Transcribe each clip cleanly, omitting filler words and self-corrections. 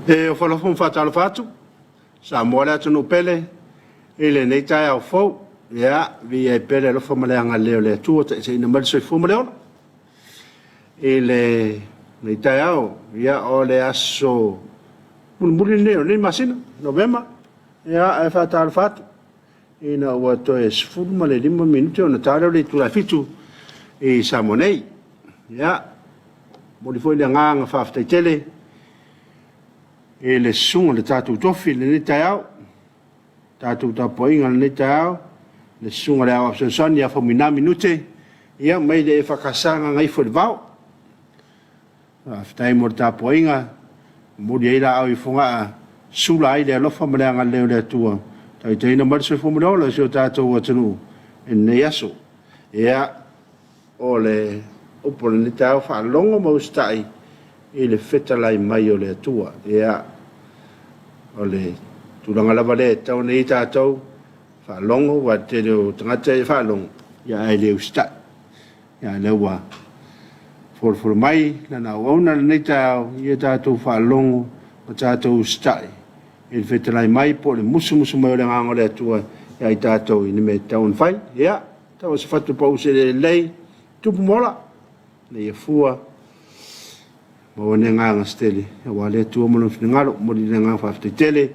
E ofo alofa ma faatalofa atu Samoa le atunuu pele i lenei taeao fou. Ia, viia ai pea le alofa ma le agalelei o le Atua, taitaiina mai le soifua ma le ola. I lenei taeao, ia o le aso mulimuli lenei o lenei masina, Novema. Ia, ae faatalofa atu ina ua toe 15 minute ona ta lea o le itula e 7 i Samoa nei. Ia, momoli foi le agaga faafetai tele i le susuga i le tatou tofi i lenei taeao, tatou tapuaiga i lenei taeao, le susuga i le Aoao Fesoasoani ia Faumuina Minute, ia mai le EFKS Gagaifo i le Vao. Faafetai mo le tapuaiga, momoli ai laau i Fogaa, sula ai le alofa ma le agalelei o le Atua, taitaiina mai le soifua ma le ola i si o tatou atunuu i lenei aso. Ia, o le upu o lenei taeao, faalogo ma usitai i le fetalai mai o le Atua. Ia, o le tulaga lava lea e tatau ona i ai tatou, faalogo, aua o le tele o tagata e faalogo, ae le usitai. A o lea ua folafola mai lana auauna i lenei taeao, ia tatou faalogo ma tatou usitai i le fetalai mai po o le musumusu mai o le Agaga o le Atua ia i tatou i le mea e tatau ona fai. Ia, tau o se fatu pau se lelei, tupu ma ola, ina ia fua, maua ni agaga se tele aua le Atua ma lona finagalo. Momoli le agaga faafetai tele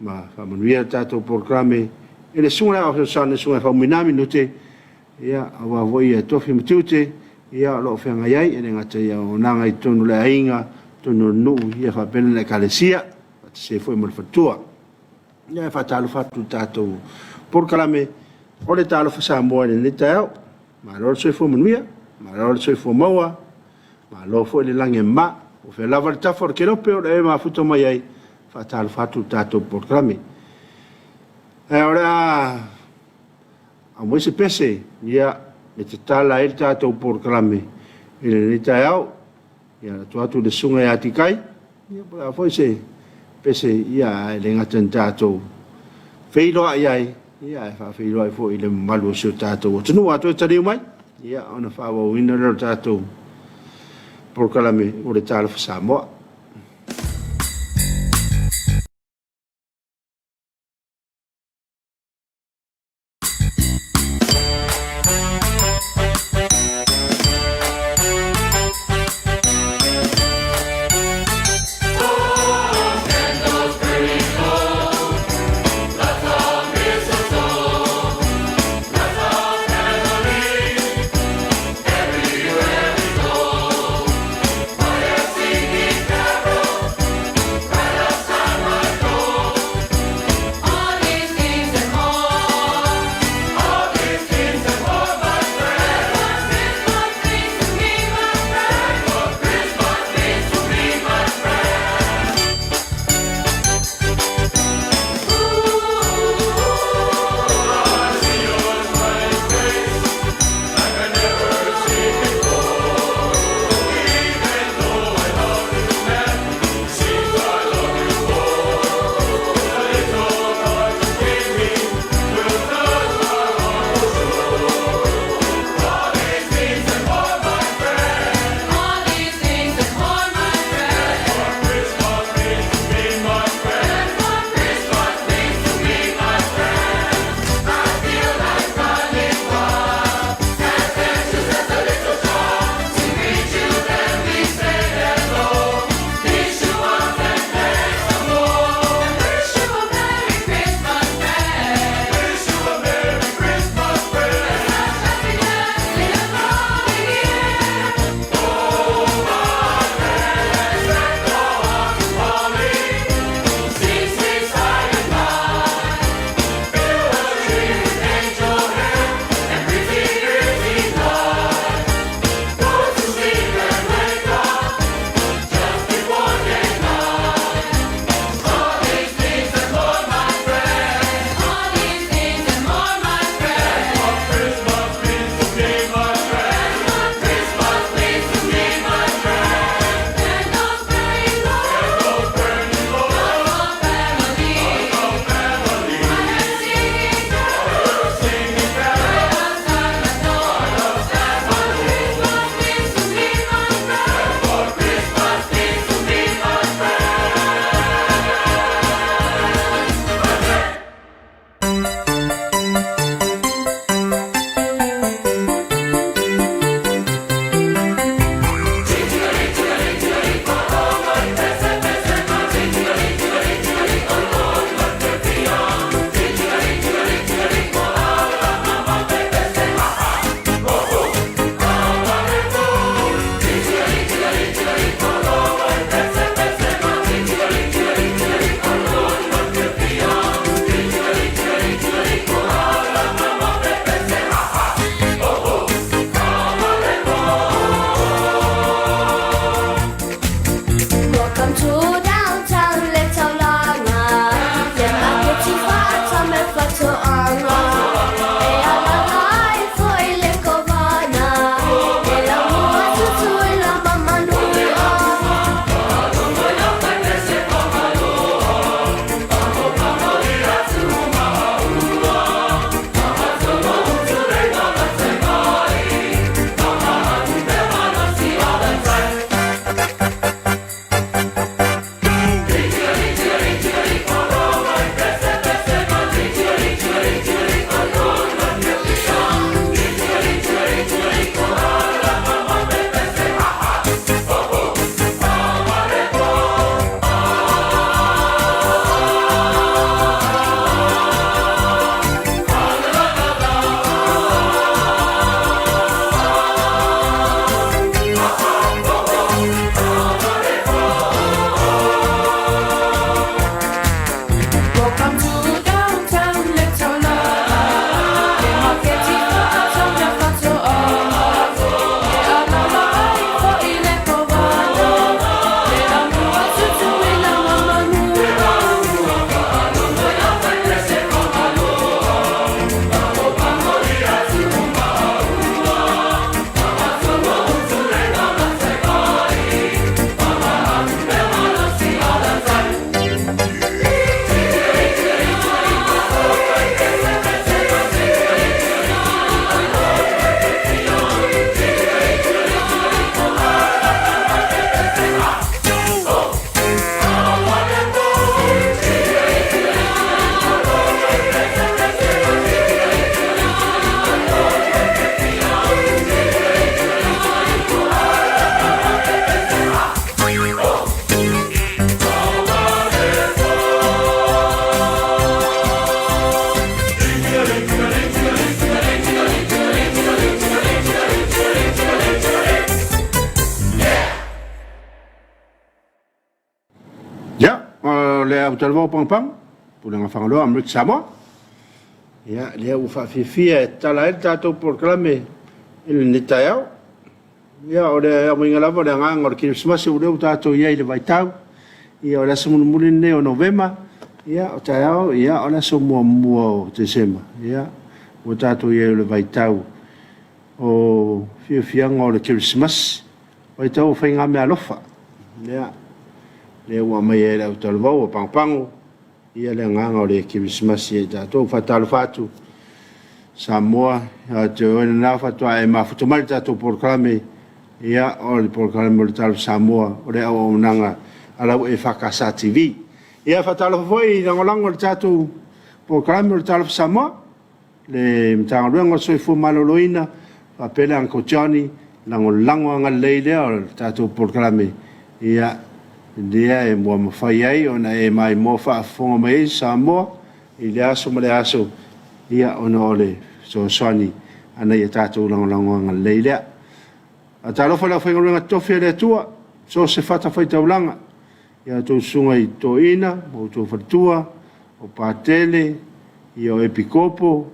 ma faamanuia le tatou polokalame i le susuga i le Aoao Fesoasoani, le susuga ia Faumuina Minute, ia, aua foi ia tofi ma tiute ia o lo o feagai ai, e le gata i auaunaga i totonu o le aiga, totonu o le nuu, ia faapea le Ekalesia, faatasi ai foi ma le faletua. Ia e faatalofa atu i le tatou polokalame o le Talofa Samoa i lenei taeao. Malo le soifua manuia, malo le soifua maua, malo foi le lagi e mama. Po o fea lava le tafa o le kelope o lo o e mafuta mai ai, faatalofa atu i le tatou polokalame. Ae o le a aumai se pese ia, e tatala ai le tatou polokalame i lenei taeao. Ia, tuu atu i le susuga ia Tikai, ia po o le a foi se pese, ia, ae le gata ina tatou feiloai ai, ia ae faafeiloai foi i le mamalu o si o tatou atunuu. A toe taliu mai, ia ona faaauauina lea o le tatou polokalame o le Talofa Samoa. Ia, o le autalavou pagopago, Pulega Fagaloa Amerika Samoa. Ia, lea ua faafiafia e tatala ai le tatou polokalame i lenei taeao. Ia, o le aumaiga lava o le agaga o le Kerisimasi o lea ua tatou i ai i le vaitau. Ia, o le aso mulimuli lenei o Novema, ia, o taeao, ia, o le aso muamua o Tesema. Ia, ua tatou i ai o le vaitau o fiafiaga o le Kerisimasi, vaitau o faigameaalofa. Ia, lea ua aumai ai e le autalavou a Pagopago, ia le agaga o le Kerisimasi ia i tatou. Faatalofa atu Samoa, ia te oe lena faatoa e mafuta mai i le tatou polokalame, ia o le polokalame o le Talofa Samoa, o le auaunaga a lau EFKS TV. Ia faatalofa foi i lagolago i le tatou polokalame o le Talofa Samoa, le Matagaluega o le Soifua Maloloina, faapea le Uncle Johnny, lagolago agalelei lea o le tatou polokalame, ia, lea e ua mafai ai ona e maimoa faafofoga mai ai Samoa i lea aso ma lea aso, ia, ona o le fesoasoani a nai a tatou lagolago agalelei lea. Faatalofa i le aufaigaluega totofi a le Atua, so o se fatafaitaulaga, i a outou susuga i toeaiina ma outou faletua, o Patele, ia o Epikopo,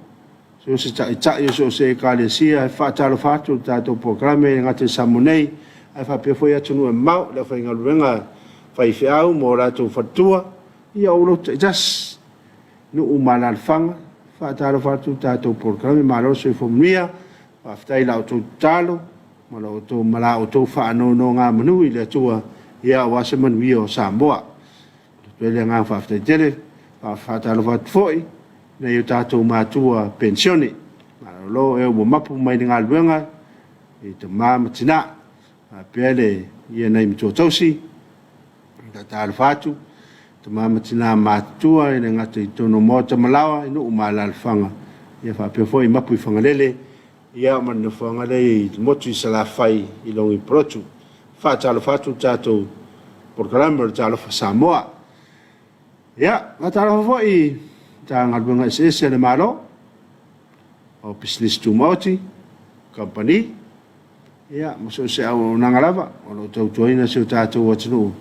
so o se taitai o so o se Ekalesia, e faatalofa atu i le tatou polokalame e le gata i Samoa nei, ae faapea foi atunuu e mamao, le aufaigaluega faifeau ma o latou faletua, ia o lotu taitasi, nuu ma alaalafaga, faatalofa atu i le tatou polokalame, malo le soifua manuia, faafetai i la outou tatalo ma la outou faanonogamanu i le Atua, ia aua se manuia o Samoa. E momoli le agaga faafetai tele. E faatalofa atu foi i nai o tatou matua penisione, malolo e ua mapu mai le galuega i tama ma tina, faapea nai matua tausi. E faatalofa atu tama ma tina matutua e le gata i totonu o maota ma laoa i nuu ma alaalafaga, ia faapea foi mapu i Fagalele ma le nofoaga lea i le motu i Salafai i Logipolotu. Faatalofa atu le tatou polokalame o le Talofa Samoa. Ia, faatalofa foi i Matagaluega eseese a le Malo, o pisinisi tumaoti, kamupani, ia, ma so o se auaunaga lava o lo o tautuaina si o tatou atunuu.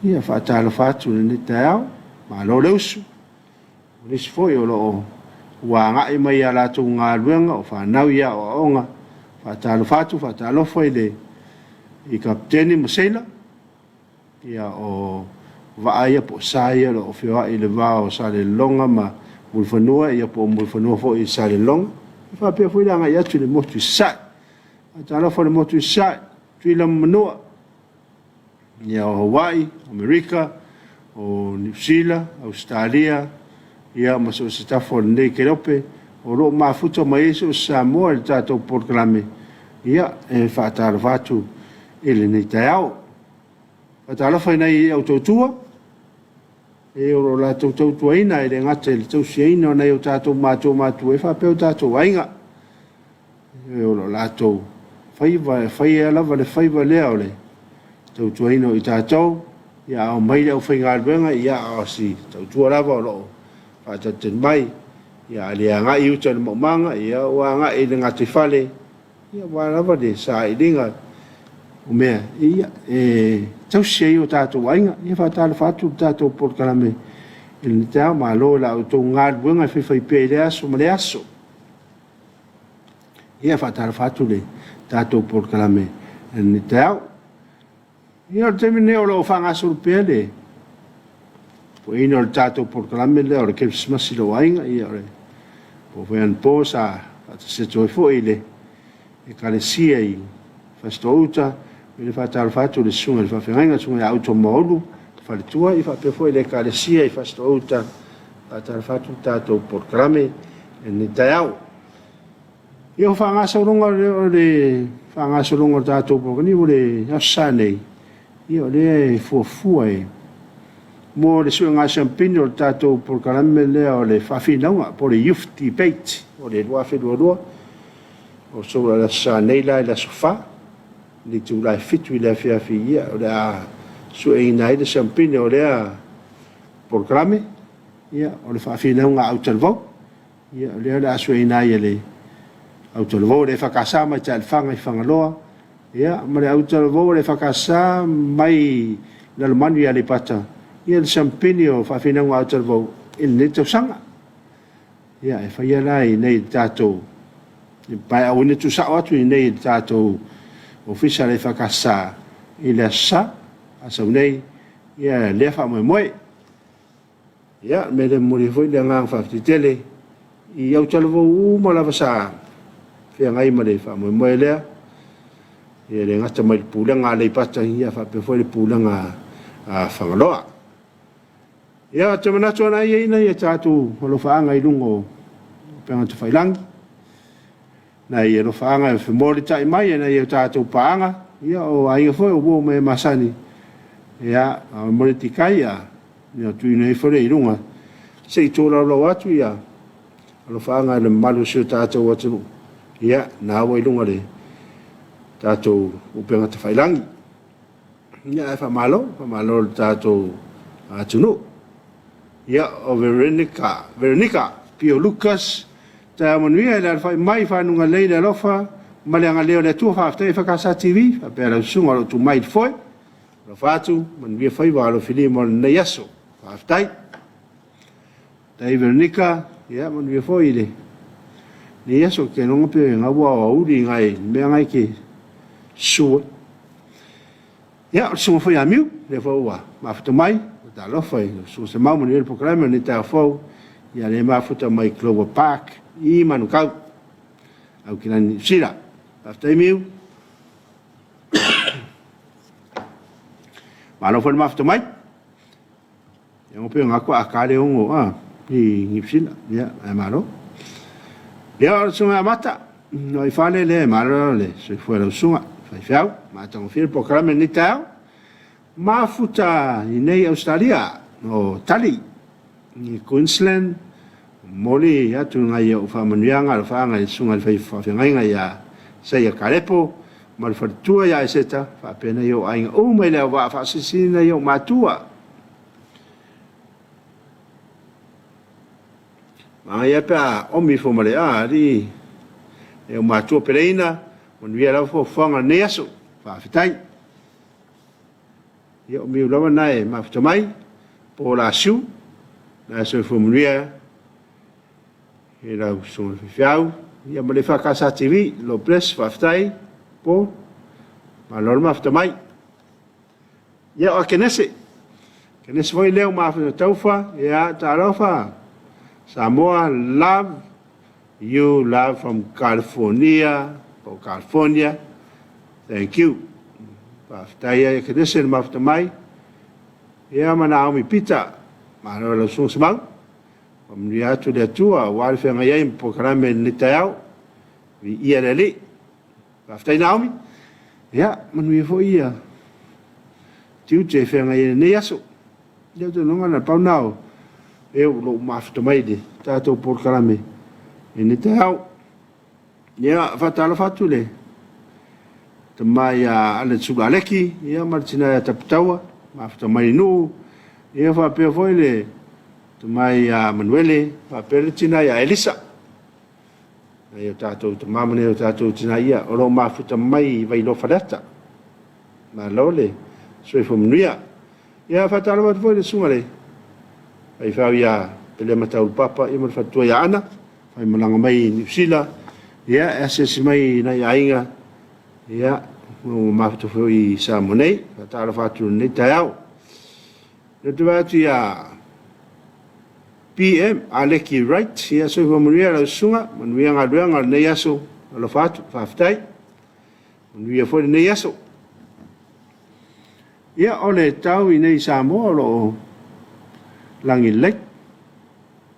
Ia, faatalofa atu i lenei taeao, malo le usu. O nisi foi o lo o ua agai mai i a latou galuega, o fanau i aoaoga. Faatalofa atu, faatalofa i le i Kapeteni ma Seila, ia o vaa ia po o sa ia o lo o feoai i le va o Salelologa ma Mulifanua, ia po o Mulifanua foi i Salelologa. E faapea foi le agai atu i le motu i Sasae. Faatalofa i le motu i Sasae, Tutuila ma Manua, ia o Hawaii, Amerika, o Niu Sila, Ausetalia, ia ma so o se tafa o lenei kelope o lo o mafuta mai ai so o se Samoa i le tatou polokalame, ia e faatalofa atu i lenei taeao. Faatalofa i nai au tautua, e o lo o latou tautuaina e le gata i le tausiaina o nai o tatou matua matutua e faapea o tatou aiga. E o lo o latou faiva, e faia lava le faiva lea o le tautuaina o i tatou, ia a omai le aufaigaluega, ia a o si tautua lava o lo o faatalitali mai, ia a le agai i uta i le maumaga, ia ua agai i le gataifale, ia aua lava le sailiga o mea ia e tausi ai o tatou aiga. Ia faatalofa atu le tatou polokalame i lenei taeao, malo i la outou galuega e faifaipea i lea aso ma lea aso. Ia faatalofa atu le tatou polokalame i lenei taeao. Ia o le taimi lenei o lo o faagasolo pea le pueina o le tatou polokalame lea o le Kerisimasi i lou aiga. Ia o le po foi anapo sa faatasi atu ai foi i le Ekalesia i Fasitoo-uta. E faatalofa atu i le susuga i le faafeagaiga, le susuga ia Uto Maulu, le faletua, ia faapea foi le Ekalesia i Fasitoo-uta. Faatalofa atu le tatou polokalame i lenei taeao. Ia o faagasologa o le faagasologa o le tatou polokalame o le Aso Sa nei, ia o lea e fuafua e mo le suega siampini o le tatou polokalame lea o le faafinauga po o le Youth Debate o le 2022. O le Aso Sa nei la i le aso 4 i le itula e 7 i le afiafi, ia o le a sueina ai le siampini o lea polokalame, ia o le faafinauga a autalavou. Ia, o lea o le a sueina ai e le autalavou o le EFKS mai Taelefaga i Fagaloa, ia, ma le autalavou o le EFKS mai Lalomanu i Aleipata. ia le siamupini o Faafinauga Autalavou i lenei tausaga. Ia, e faia la i inei i le tatou paeauina tuusao atu i inei i le tatou ofisa o le EFKS i le Aso Sa, a sau nei, ia lea faamoemoe. Ia, o le mea lea e momoli ai foi le agaga faafetai tele i autalavou uma lava sa feagai ma le faamoemoe lea, e le gata mai le pulega a Aleipata, ia faapea foi le pulega a Fagaloa. Ia, ou te manatu o le a ia ina ia tatou alofaaga i luga o upega tafailagi, nai alofaaga e femolitai mai e nai o tatou paaga, ia o aiga foi o uo ma e masani, ia, a molitikai ia tuuina ifo lea i luga se i tolaulau atu ia alofaaga i le mamalu o si o tatou atunuu, ia, na ua i luga o le tatou upega tafailagi. Ia, ae faamalo, faamalo i le tatou atunuu. Ia, o Veronica, Veronica Pio Lucas, taeao manuia i le alafai mai fanuga lelei le alofa ma le agalelei o le Atua. Faafetai EFKS TV, faapea lau susuga o lo o tu mai i le foe. Alofa atu, manuia faiva alofilima o lenei aso. Faafetai. Faafetai Veronica, ia manuia foi i lenei aso. Ou te iloa pe gau aoauli nai mea ngai te susu ai. Ia, o le susuga foi ia Miu, lea foi ua mafuta mai, talofa i lau susuga Semau, manuia le polokalame o lenei taeao fou. Ia lea mafuta mai Clover Park i Manukau, Aukilani, Niu Sila. Faafetai Miu. Malo foi le mafuta mai. Ia ngo pe ngā kua a kare ongo a i Niu Sila. Ia, ae malo. Ia, o le susuga ia Mata, no i fale le malo le soifua i lau susuga, faifeau, matagofie le polokalame lenei taeao. Mafuta i nei Ausetalia, o Tali, i Queensland, momoli atu nai ou faamanuiaga alofaaga i le susuga i le faafeagaiga ia Saia Kalepo ma le faletua ia Eseta, faapea nai ou aiga uma i le auvaa faasilisili nai ou matua. Manaia pe a omi ifo ma le alii e ou matua peleina, manuia lava fuafuaga o lenei aso. Faafetai. Ia, o miu lava na e mafuta mai, po o lasiu, na e soifua manuia i lau susuga i le faifeau, ia ma le EFKS TV, Lord bless, faafetai, po, malo le mafuta mai. Ia, o Akenese, Akenese foi lea o mafuta taufa, ia, talofa, Samoa, love you, love from California, po California, thank you. Faafetai ai Akenese le mafuta mai, ia ma Naomi Pita, malo lau susuga Semau, faamanuia atu le Atua aua le feagai ai ma polokalame i lenei taeao, viia le Alii. Faafetai Naomi, ia manuia foi ia tiute e feagai ai lenei aso. Ia ou te iloa na pau na o e o lou mafuta mai i le tatou polokalame i lenei taeao. Ia, faatalofa atu le tama ia Allan Sulaleki, ia ma le tina ia Taputaua, mafuta mai i Nuu, ia faapea foi le tama ia Manuele, faapea le tina ia Elisa. Nai o tatou tama ma nai o tatou tina ia, o lo o mafuta mai i Vailoa Faleata. Malo le soifua manuia. Ia, faatalofa atu foi i le susuga i le faifeau ia Peleamata Papa ia ma le faletua ia Ana, faimalaga mai i Niu Sila, ia, e asiasi mai i nai aiga, ia, ua mafuta foi i Samoa nei. Faatalofa atu i lenei taeao. Ou te vaai atu ia PM Aleki Wright, ia soifua manuia lau susuga, manuia galuega o lenei aso, alofa atu, faafetai. Manuia foi lenei aso. Ia, o le tau i nei Samoa o lo o lagi lelei.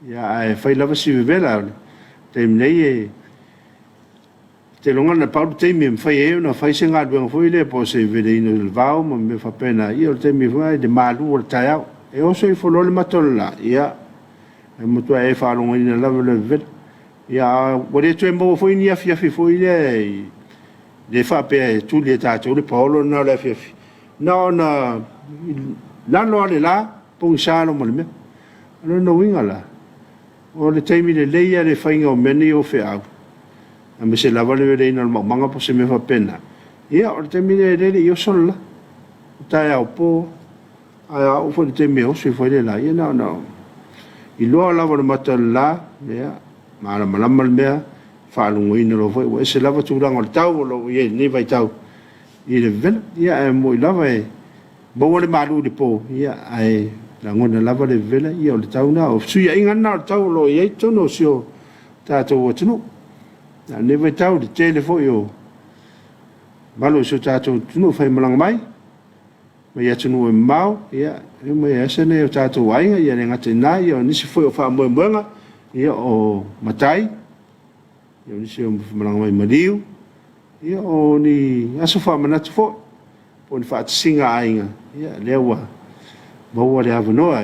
Ia, ae fai lava si vevela o le taimi nei e te iloga na pau le taimi e mafai ai ona fai se galuega foi lea po o se veleina o le vao ma mea faapena. Ia, o le taimi foi i le malu o le taeao. E oso ifo loa le mata o le la, ia, e matua e faalogoina lava le vevela. Ia, a ua le toe maua foi ni afiafi foi lea i le faapea e tuli e tatou le paolo lena o le afiafi. Na ona lalo lava le la, pogisa loa ma le mea. O lona uiga la, o le taimi lelei lava le faiga o mea nei o feau, aemaise lava le veleina o le maumaga po o se mea faapena. Ia, o le taimi lea e le i oso le la, o taeao po. Ae a oo foi i le taimi e oso ifo ai le la, ia na ona iloa lava o le mata o le la, ia, malamalama le mea, faalogoina loa foi ua ese lava tulaga o le tau o lo o i ai i lenei vaitau i le vevela. Ia ae moni lava e maua le malu i le po, ia ae lagona lava le vevela, ia o le tau lena, o fesuiaiga na o le tau o lo o i ai totonu o si o tatou atunuu. A o lenei vaitau i le tele foi o mamalu o si o tatou atunuu e faimalaga mai, mai atunuu e mamao, ia e omai e asa nai o tatou aiga, ia le gata i lena, o nisi foi o faamoemoega, ia o matai, o nisi e malaga mai i maliu, ia o ni aso faamanatu foi, po o ni faatasiga a aiga, ia lea ua maua le avanoa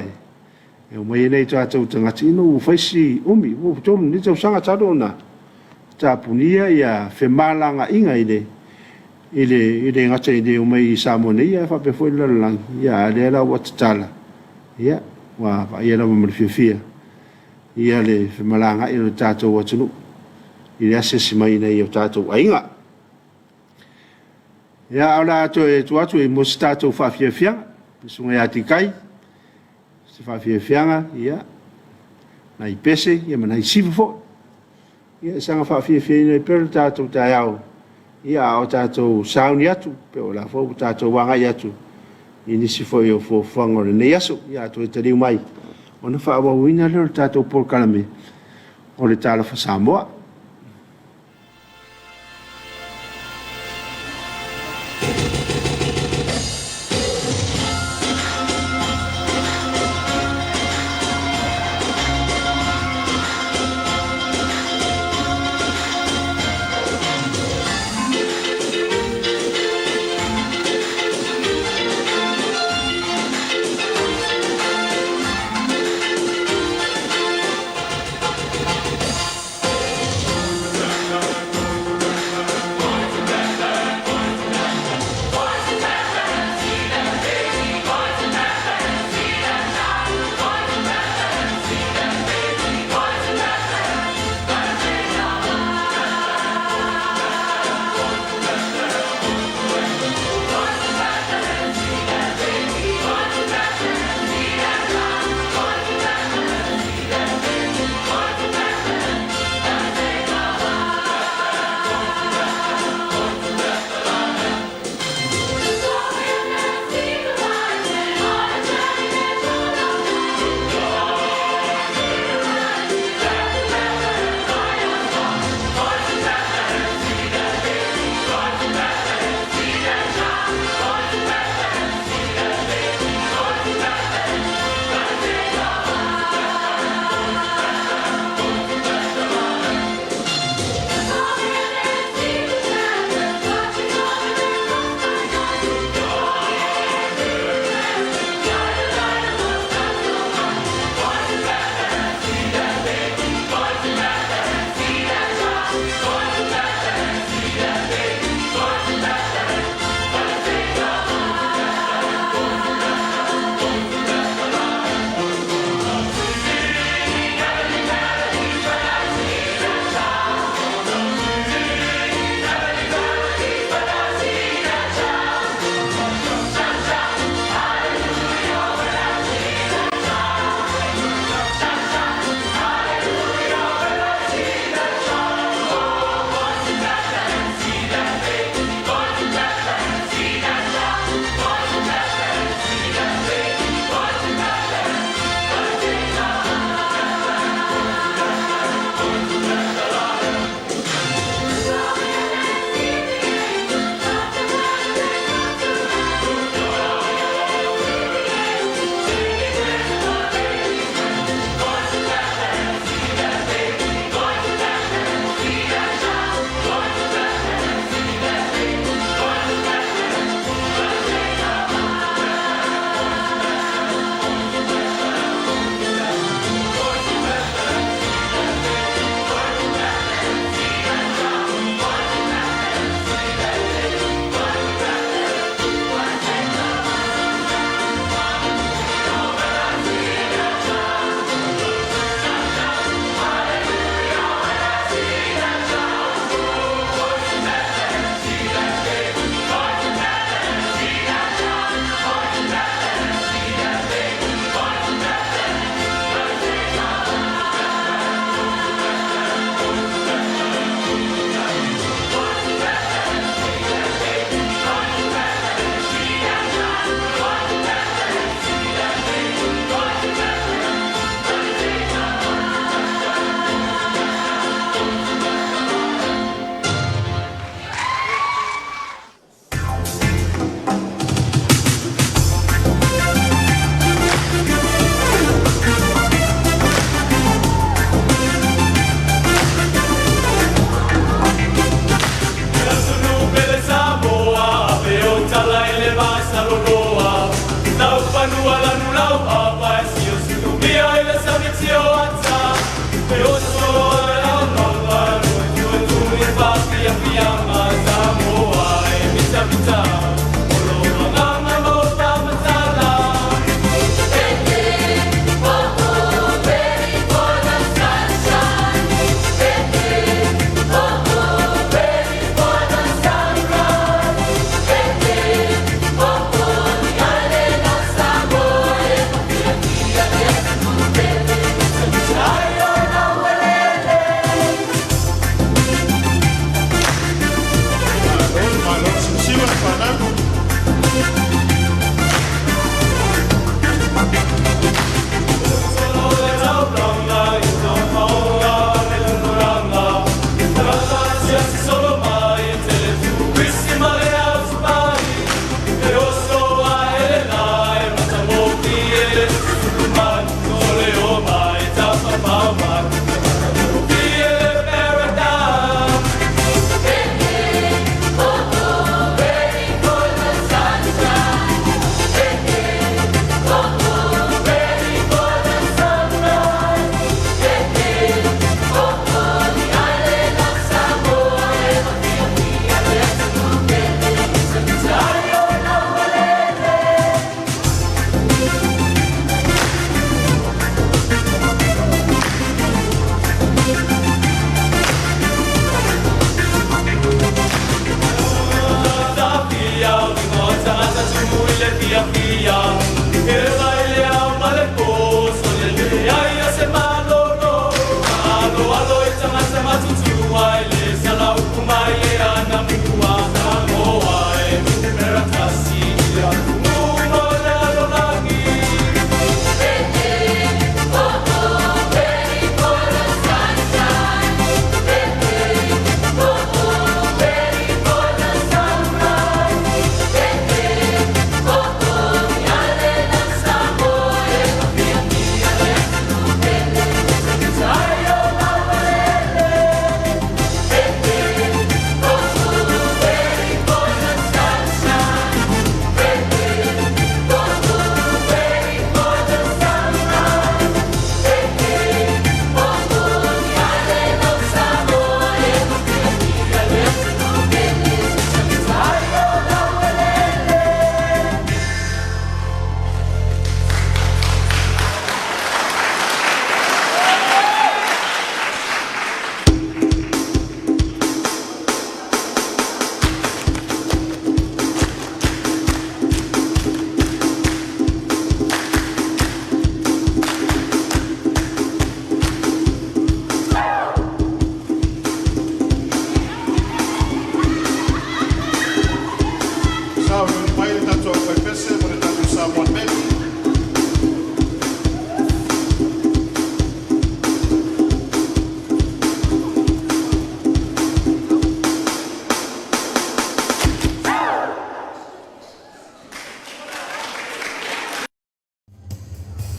e omai ai nai o tatou tagata, ina ua fai si umi, ua 3 nei tausaga talu ona tapunia femalagaaiga e le gata i le omai i Samoa nei, ae faapea foi le lalolagi, a o lea la ua tatala, ia, ua vaaia lava ma le fiafia le femalagaai o le tatou atunuu i le asiasi mai i nai o tatou aiga. Ia, ae o le a toe tuu atu mo se tatou faafiafiaga i le susuga ia Tikai, se faafiafiaga, ia, nai pese ma nai siva foi, ia e saga faafiafiaina ai pea lo tatou taeao, a o tatou sauni atu, po o le a foi ua tatou agai atu i nisi foi o fuafuaga o lenei aso. Ia a toe taliu mai, ona faaauauina lea o le tatou polokalame o le Talofa Samoa.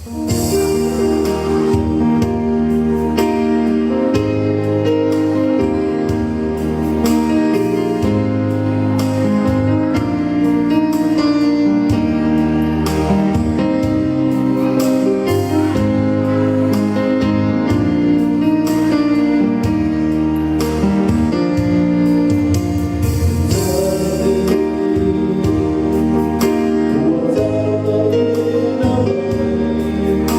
Ua tautauina mai.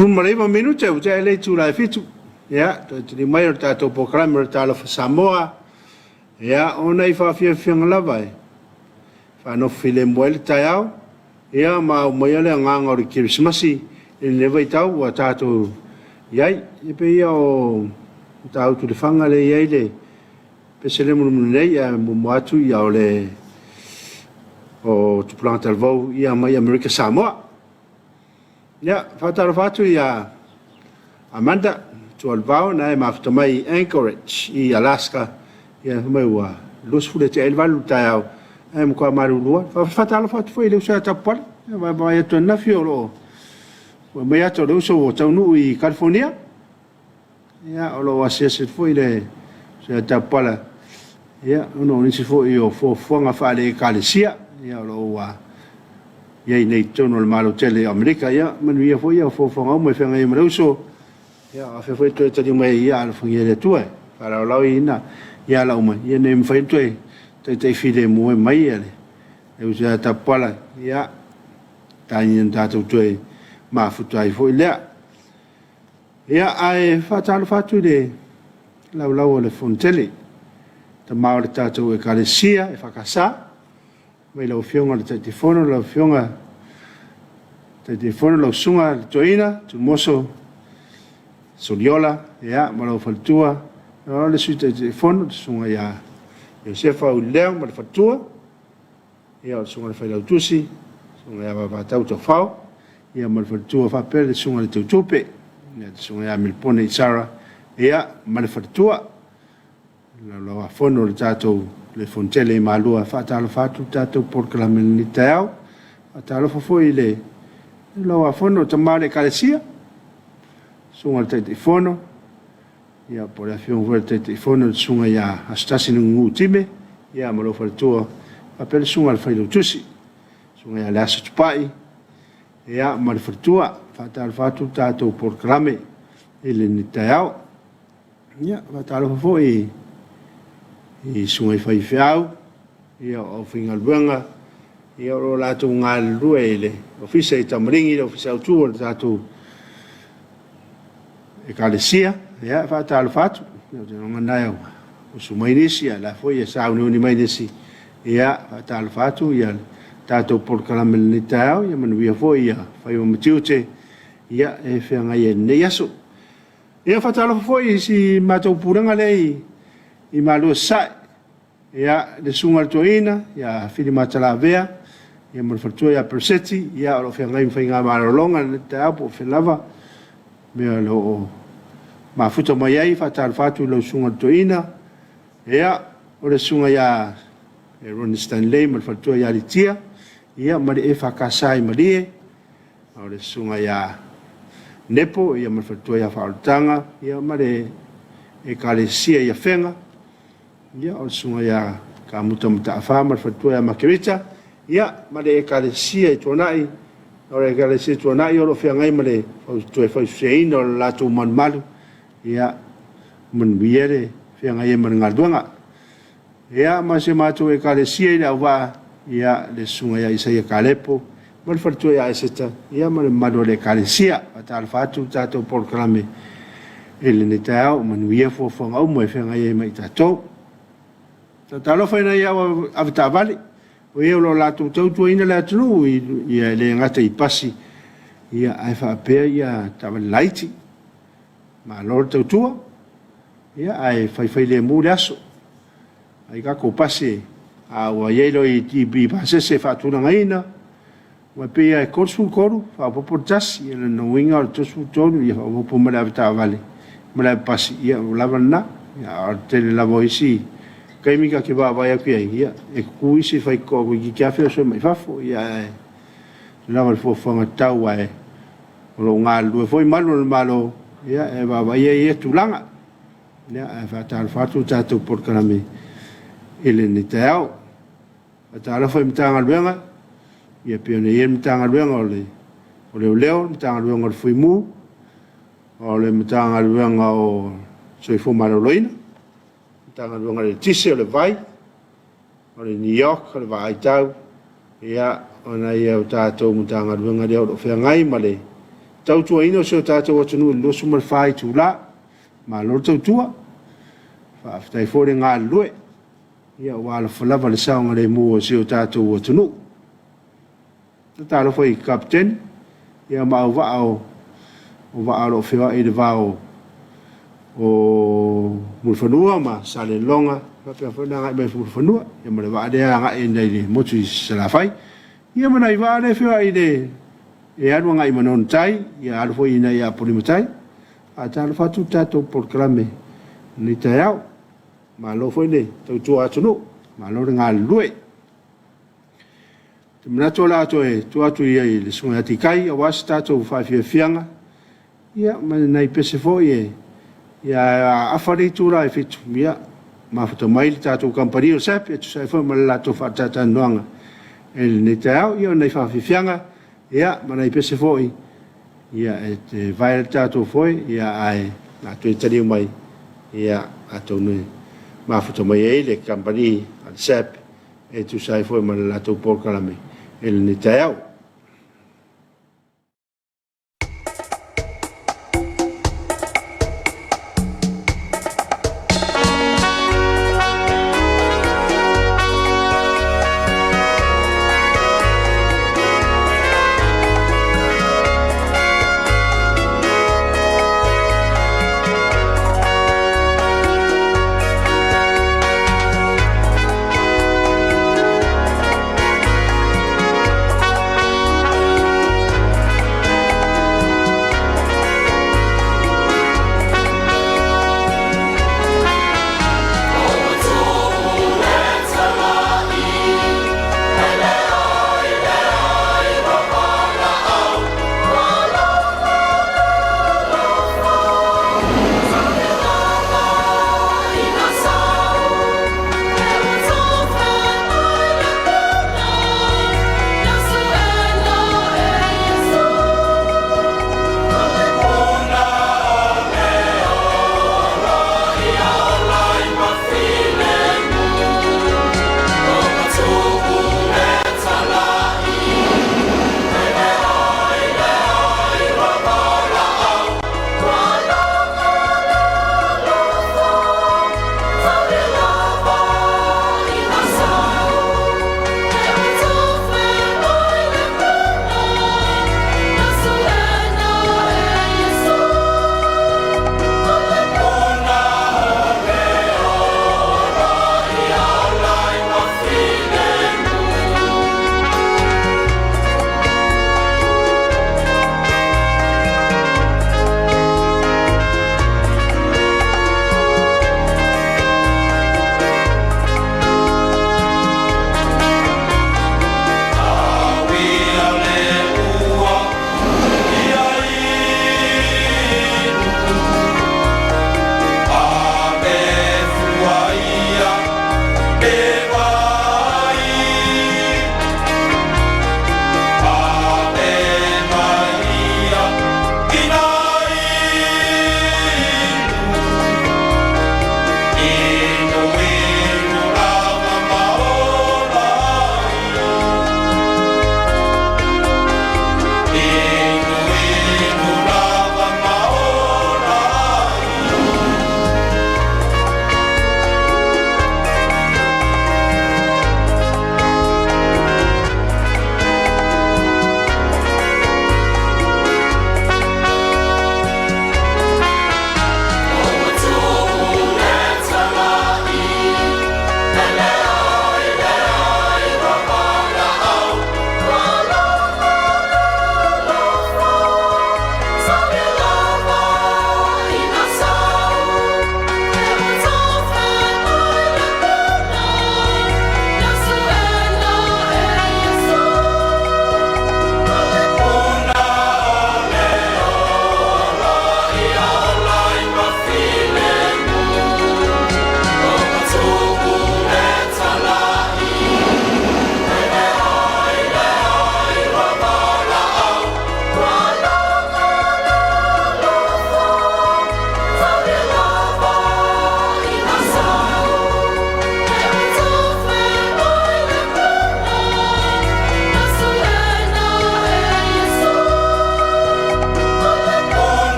19 minute ua tea ai le itula e 7. Ia, toe tuli mai o le tatou polokalame o le Talofa Samoa. Ia, ona i faafiafiaga lava e faanofo filemu ai le taeao. Ia, ma aumaia le agaga o le Kerisimasi i lenei vaitau ua tatou i ai. E pei ia o Matautu Lefaga lea e i ai le pese lea mulimuli nei, ae muamua atu ia o le o Tupulaga Talavou ia mai Amerika Samoa. Ia, faatalofa atu ia Amanda Tualivao na e mafuta mai i Anchorage i Alaska. Ia, fai mai ua 20 le tea ai le 8 i le taeao, ae matua malulu lava. Faatalofa atu foi i le uso ia Tapuala, ia vaavaai atu ananafi o lo o ua aumai ata o le uso ua taunuu i California. Ia, o lo o asiasi atu foi le uso ia Tapuala, ia, ona o nisi foi o fuafuaga faale-Ekalesia, ia, o lo o ua i ai nei i totonu o le Malo tele o Amerika. Ia, manuia foi ia fuafuaga uma e feagai ai ma le uso. Ia, o afea foi e toe taliu mai ai, ia alofagia e le Atua e faalaolao ia ala uma, ia ina ia mafai ona toe taitai filemu ai mai ia le uso ia Tapuala, ia, taina ona tatou toe mafuta ai foi lea. Ia, ae faatalofa atu i le laulau o le Fonotele, tama o le tatou Ekalesia EFKS, mai lau Afioga i le Taitaifono, lau Afioga Taitaifono, lau Susuga i le Toeaina Tumoso Soliola, ia, ma lou faletua, o le Sui Taitaifono, le Susuga ia Iosefa Ulileo ma le faletua, ia, o le Susuga i le Failautusi, Susuga ia Vavatau Taufao, ia, ma le faletua, faapea le Susuga i le Teutupe, ia, le Susuga ia Milipone Isara, ia, ma le faletua. Laulau-a-Fono le tatou le Fonotele i Malua. E faatalofa atu le tatou polokalame i lenei taeao. Faatalofa foi i le Laulau-a-Fono tama o le Ekalesia, Susuga i le Taitaifono, ia, po o le Afioga foi i le Taitaifono le Susuga ia Asotasi Nuunuu Time, ia, ma lou faletua, faapea le Susuga i le Failautusi, Susuga ia Leaso Tupai, ia, ma le faletua. Faatalofa atu le tatou polokalame i lenei taeao. Ia, faatalofa foi i susuga i faifeau, ia, o aufaigaluega, ia, o lo o latou galulue i le Ofisa i Tamaligi, le Ofisa Autu o le tatou Ekalesia. Ia, faatalofa atu. Ou te lagona e usu mai nisi, ae o la foi e sauniuni mai nisi. Ia, faatalofa atu ia tatou polokalame i lenei taeao. Ia manuia foi ia faiva ma tiute, ia, e feagai ai i lenei aso. Ia, faatalofa foi i si matou pulega lea i Malua Sasae, ia, le susuga i le toeaina ia Fili Matalavea, ia, ma le faletua ia Pereseti, ia, o lo o feagai ma faiga malologa i lenei taeao po o fea lava mea o lo o mafuta mai ai. Faatalofa atu i lau susuga i le toeaina, ia, o le susuga ia Ronnie Stanley ma le faletua ia Litia, ia, ma le EFKS i Malie. O le susuga ia Nepo ia ma le faletua ia Faaolataga ia ma le Ekalesia i Afega, ia o le susuga ia Kamuta Mataafa ma le faletua ia Makerita, ia ma le Ekalesia i Tuanai. O le Ekalesia i Tuanai o lo o feagai ma le toe fausiaina o le latou malumalu, ia manuia le feagai ai ma le galuega. Ia, ma si a matou Ekalesia i Leauvaa, ia, le Susuga ia Isaia Kalepo ma le faletua ia Eseta, ia, ma le mamalu o le Ekalesia. Faatalofa atu le tatou polokalame i lenei taeao, manuia fuafuaga uma e feagai ai ma i tatou. Talofa i nai au avetaavale, o e o lo o latou tautuaina le atunuu, ia e le gata i pasi, ia, ae faapea ia taavale laiti. Malo le tautua, ia, ae faifai lemu le aso. Ai tatou pasi a ua i ai loa i pasese faatulagaina, ua pei lava e 33 faaopoopo le tasi, ia lona uiga o le 33 ia faaopoopo ma le avetaavale ma le avepasi, ia ua lava lena. A o le tele lava o isi taimi ta te vaavaai atu i ai, ia e tutu isi faitotoa toeitiiti lava feoso mai fafo, ia ae lava le fuafuaga tatau ae o lo o galulue foi malu o le Malo ia e vaavaaia ia tulaga. Ia ae faatalofa atu le tatou polokalame i lenei taeao. Faatalofa i Matagaluega, ia pei ona i ai le Matagaluega o le o Leoleo, le Matagaluega o le Fuimu, o le Matagaluega o Soifua Maloloina, Matagaluega o le Eletise, o le Vai, o le NEOC, o le Vaai Tau, ia, o nai a tatou Matagaluega lea o lo o feagai ma le tautuaina o si o tatou atunuu i le 24 itula. Malo le tautua, faafetai foi le galulue, ia ua alofa lava i le saogalemu o si o tatou atunuu. Talofa i Kapeteni ia ma auvaa o vaa o lo o feoai i le va o Mulifanua ma Salelologa, faapea foi le agai mai Mulifanua, ia ma le vaa lea e agai i le motu i Salafai. Ia ma nai vaa lea e feoai i le e alu agai i Manono Tai, ia alu foi i Apolima Tai. Faatalofa atu le tatou polokalame i lenei taeao. Malo foi le tautua atunuu, malo le galulue. Ou te manatu o le a toe tuu atu i le Susuga ia Tikai aua se tatou faafiafiaga, ia ma nai pese foi e... Ia a afa le itula e 7, ia mafuta mai le tatou kamupani o le SABB e tusa ai foi ma le latou faatalatalanoaga i lenei taeao. Ia o nai faafiafiaga ma nai pese foi e vae ai le tatou foe, ae o le a toe taliu mai, atonu e mafuta mai ai le kamupani a le SABB e tusa ai foi ma le latou polokalame i lenei taeao.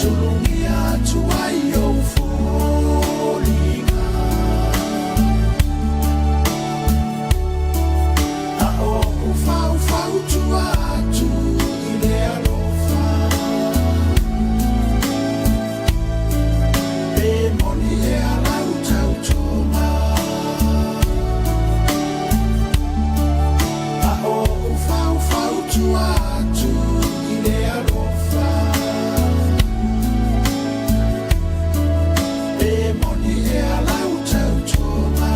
Tulugia atu ai ou foliga. A ou faufautua atu i le alofa. Pe moni ea lau tautoga. A ou faufautua atu i le alofa. Pe moni ea lau tautoga.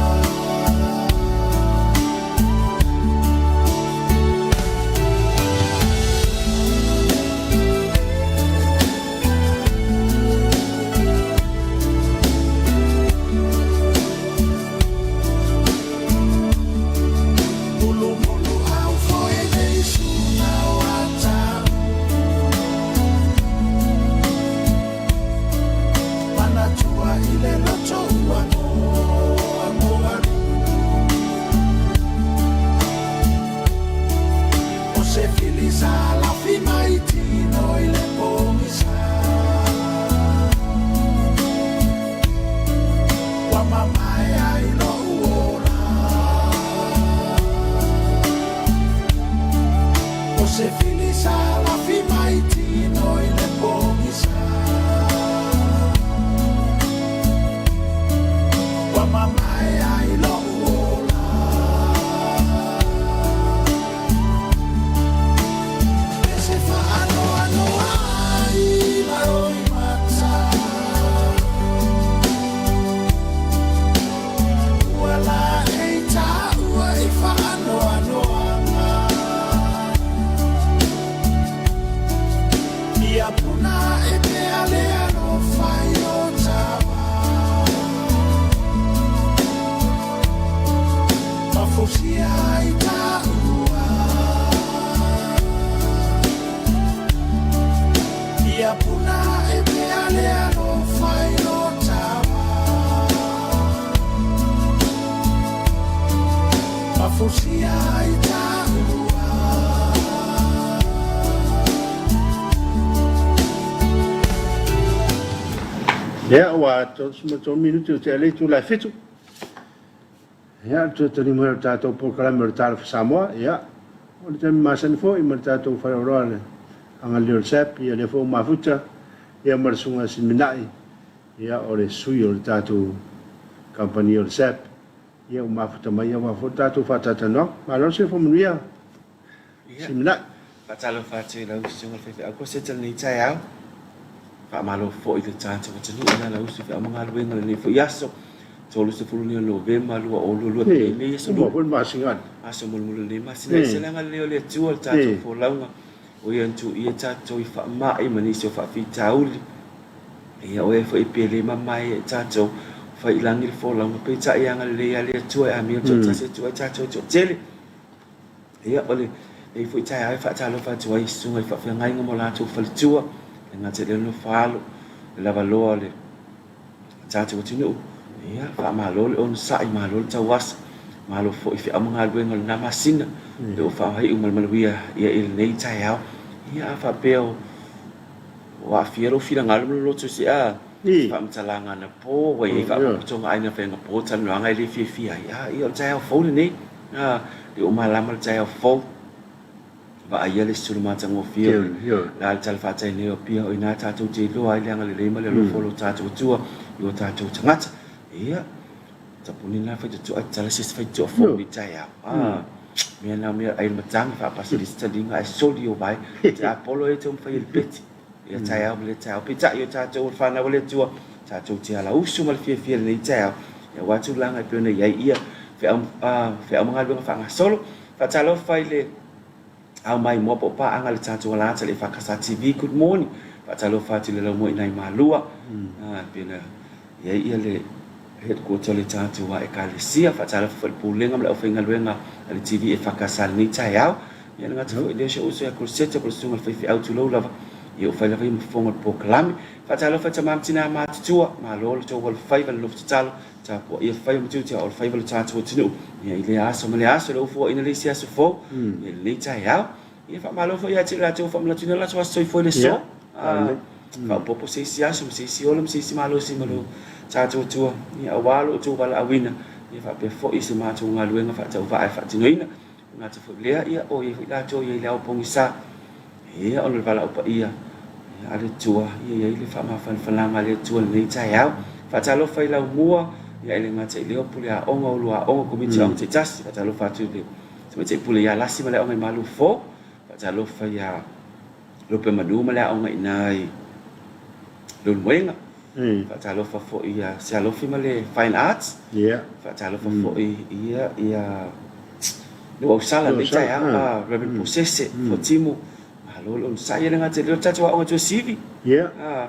Mulumulu au foi le isuga o Atamu. Manatua i le loto ua noa mo alu. O se fili sa lafi mai tino i le pogisa. Ua mamae ai lou ola. O se fili sa lafi mai tino i le pogisa. Ua mamae ai lou ola. E se faanoanoa ai ma roimata. Ua laei taua i faanoanoaga. Ia puna ae pea le alofa i o tama. Ma fosia ai taua. Ia puna ae pea le alofa i o tama. Ma fosia ai taua. Ia, ua 33 minute o tea le itula e 7. Ia, o le toe tali mai o le tatou polokalame o le Talofa Samoa, ia, o le taimi masani foi ma le tatou faleoloa le agalelei o le SAP, ia lea foi ua mafuta, ia ma le Susuga Siminai, ia, o le sui o le tatou kamupani o le SAP, ia ua mafuta mai aua foi le tatou faatalatalanoaga. Malo le soifua manuia, Siminai. Faatalofa atu i lau Susuga i le Faifeau Koseta i lenei taeao. Faamalo foi i le tatou atunuu i lau usu feau ma galuega i lenei foi aso 30 nei o Novema 2022 lenei aso lua. Foi le masina. Aso mulimuli o lenei masina. Ese le agalelei o le Atua i le tatou folauga. O ia na tuuia tatou i faamai ma nisi o faafitauli. Ia o ea foi pe le mamae ia i tatou, fai i lagi le folauga, peitai e agalelei lava le Atua e amio toatasi atu ai tatou e toatele. Ia, o lenei foi taeao e faatalofa atu ai i susuga i faafeagaiga ma o latou faletua, e le gata i lea o le nofo-alo, le lavaloa o le tatou atunuu. Ia, faamalo le onosai, malo le tauasa, malo foi i feau ma galuega o lena masina, lea ua faaiu ma le manuia ia i lenei taeao. Ia, a faapea o aafia lou finagalo ma lou loto i se a faamatalaga anapo, ua i ai faapotopotoga aiga faigapo, talanoaga e le fiafia ai, a ia o le taeao fou lenei. A, lea ua malama le taeao fou. Vaaia le sulu matagofie o le la le tala faatainei o Apia, o i ina tatou te iloa ai le agalelei ma le alofa o lo tatou Atua i o tatou tagata. Ia, tapuni lena faitotoa e tatala se isi faitotoa fou i taeao. A, mea na o mea ai le matagi faapasi le isi taliga ae soli o vae. Te apolo e taumafai e le peti. Ia taeao ma lea taeao. Peitai, o tatou o le fanau a le Atua, tatou te ala usu ma le fiafia i lenei taeao, aua tulaga e pei ona i ai ia feau, feau ma galuega faagasolo. Faatalofa i le ao maimoa po o paaga a le tatou alata le EFKS TV, good morning. Faatalofa atu i le laumua i nai Malua, e pei ona i ai ia le headquarter o le tatou Ekalesia. Faatalofa foi i le Pulega ma le aufaigaluega a le TV EFKS i lenei taeao. Ia le gata foi i lea, si ou uso ia Krosete po o le susuga i le faifeau, tulou lava, ia ua fai lava ia ma fofoga o le polokalame. Faatalofa i tama ma tina matutua, malo le tou alofaiva, le nofo tatalo, tapuaia faiva ma tiute a o le faiva o le tatou atunuu. Ia i lea aso ma lea aso, le ufuaina le isi aso fou, ia i lenei taeao. Ia faamalo foi ia te i latou ua faamanatuina le latou aso soifua i le aso. Faaopoopo se isi aso ma se isi ola ma se isi malosi ma lo tatou Atua, ia aua lo outou valaauina, ia faapea foi se matou galuega faatauvaa e faatinoina. E le gata foi i lea, ia o i ai foi latou e i ai i le ao pogisa, ia ona o le valaau paia a le Atua, ia i ai le faamafanafanaga a le Atua i lenei taeao. Faatalofa i laumua, ia e le gata i lea o pule aoga, ulu aoga, komiti aoga taitasi, faatalofa atu i le Tamaitai Pule ia Lasi ma le aoga i Malufo, faatalofa ia Lupemanu ma le aoga i ina i Leulumoega. Faatalofa foi ia Sealofi ma le Fine Arts. Faatalofa foi ia ia Nuuausala i lenei taeao, Reverend Posese Fuatimu. Malo le onosai. Ia le gata i lea o le tatou aoga Tuasivi.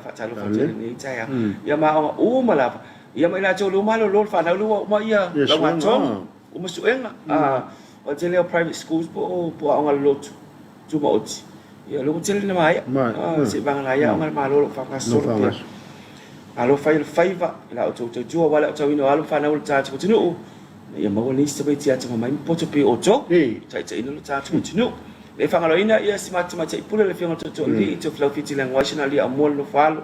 Faatalofa atu i lenei taeao. Ia ma aoga uma lava. Ia ma i latou o lea ua malolo le fanau lea ua uma ia laugatogi, uma suega. O le tele o private schools po o aoga a le lotu. Tumaoti, ia o lea ua tele ina maea, seivagana ai aoga a le Malo o lo o faagasolo pea. Alofa ia le faiva i la outou tautua aua le aotauina o alo ma fanau o le tatou atunuu, ina ia maua nisi tamaiti atamamai ma poto pei o outou, taitaiina lo tatou atunuu. E le faagaloina ia si matou tamaitai pule le Afioga i le Tootooalii, Tofilau Fiti Leaguai Sinalia Aumua le Nofo Alo,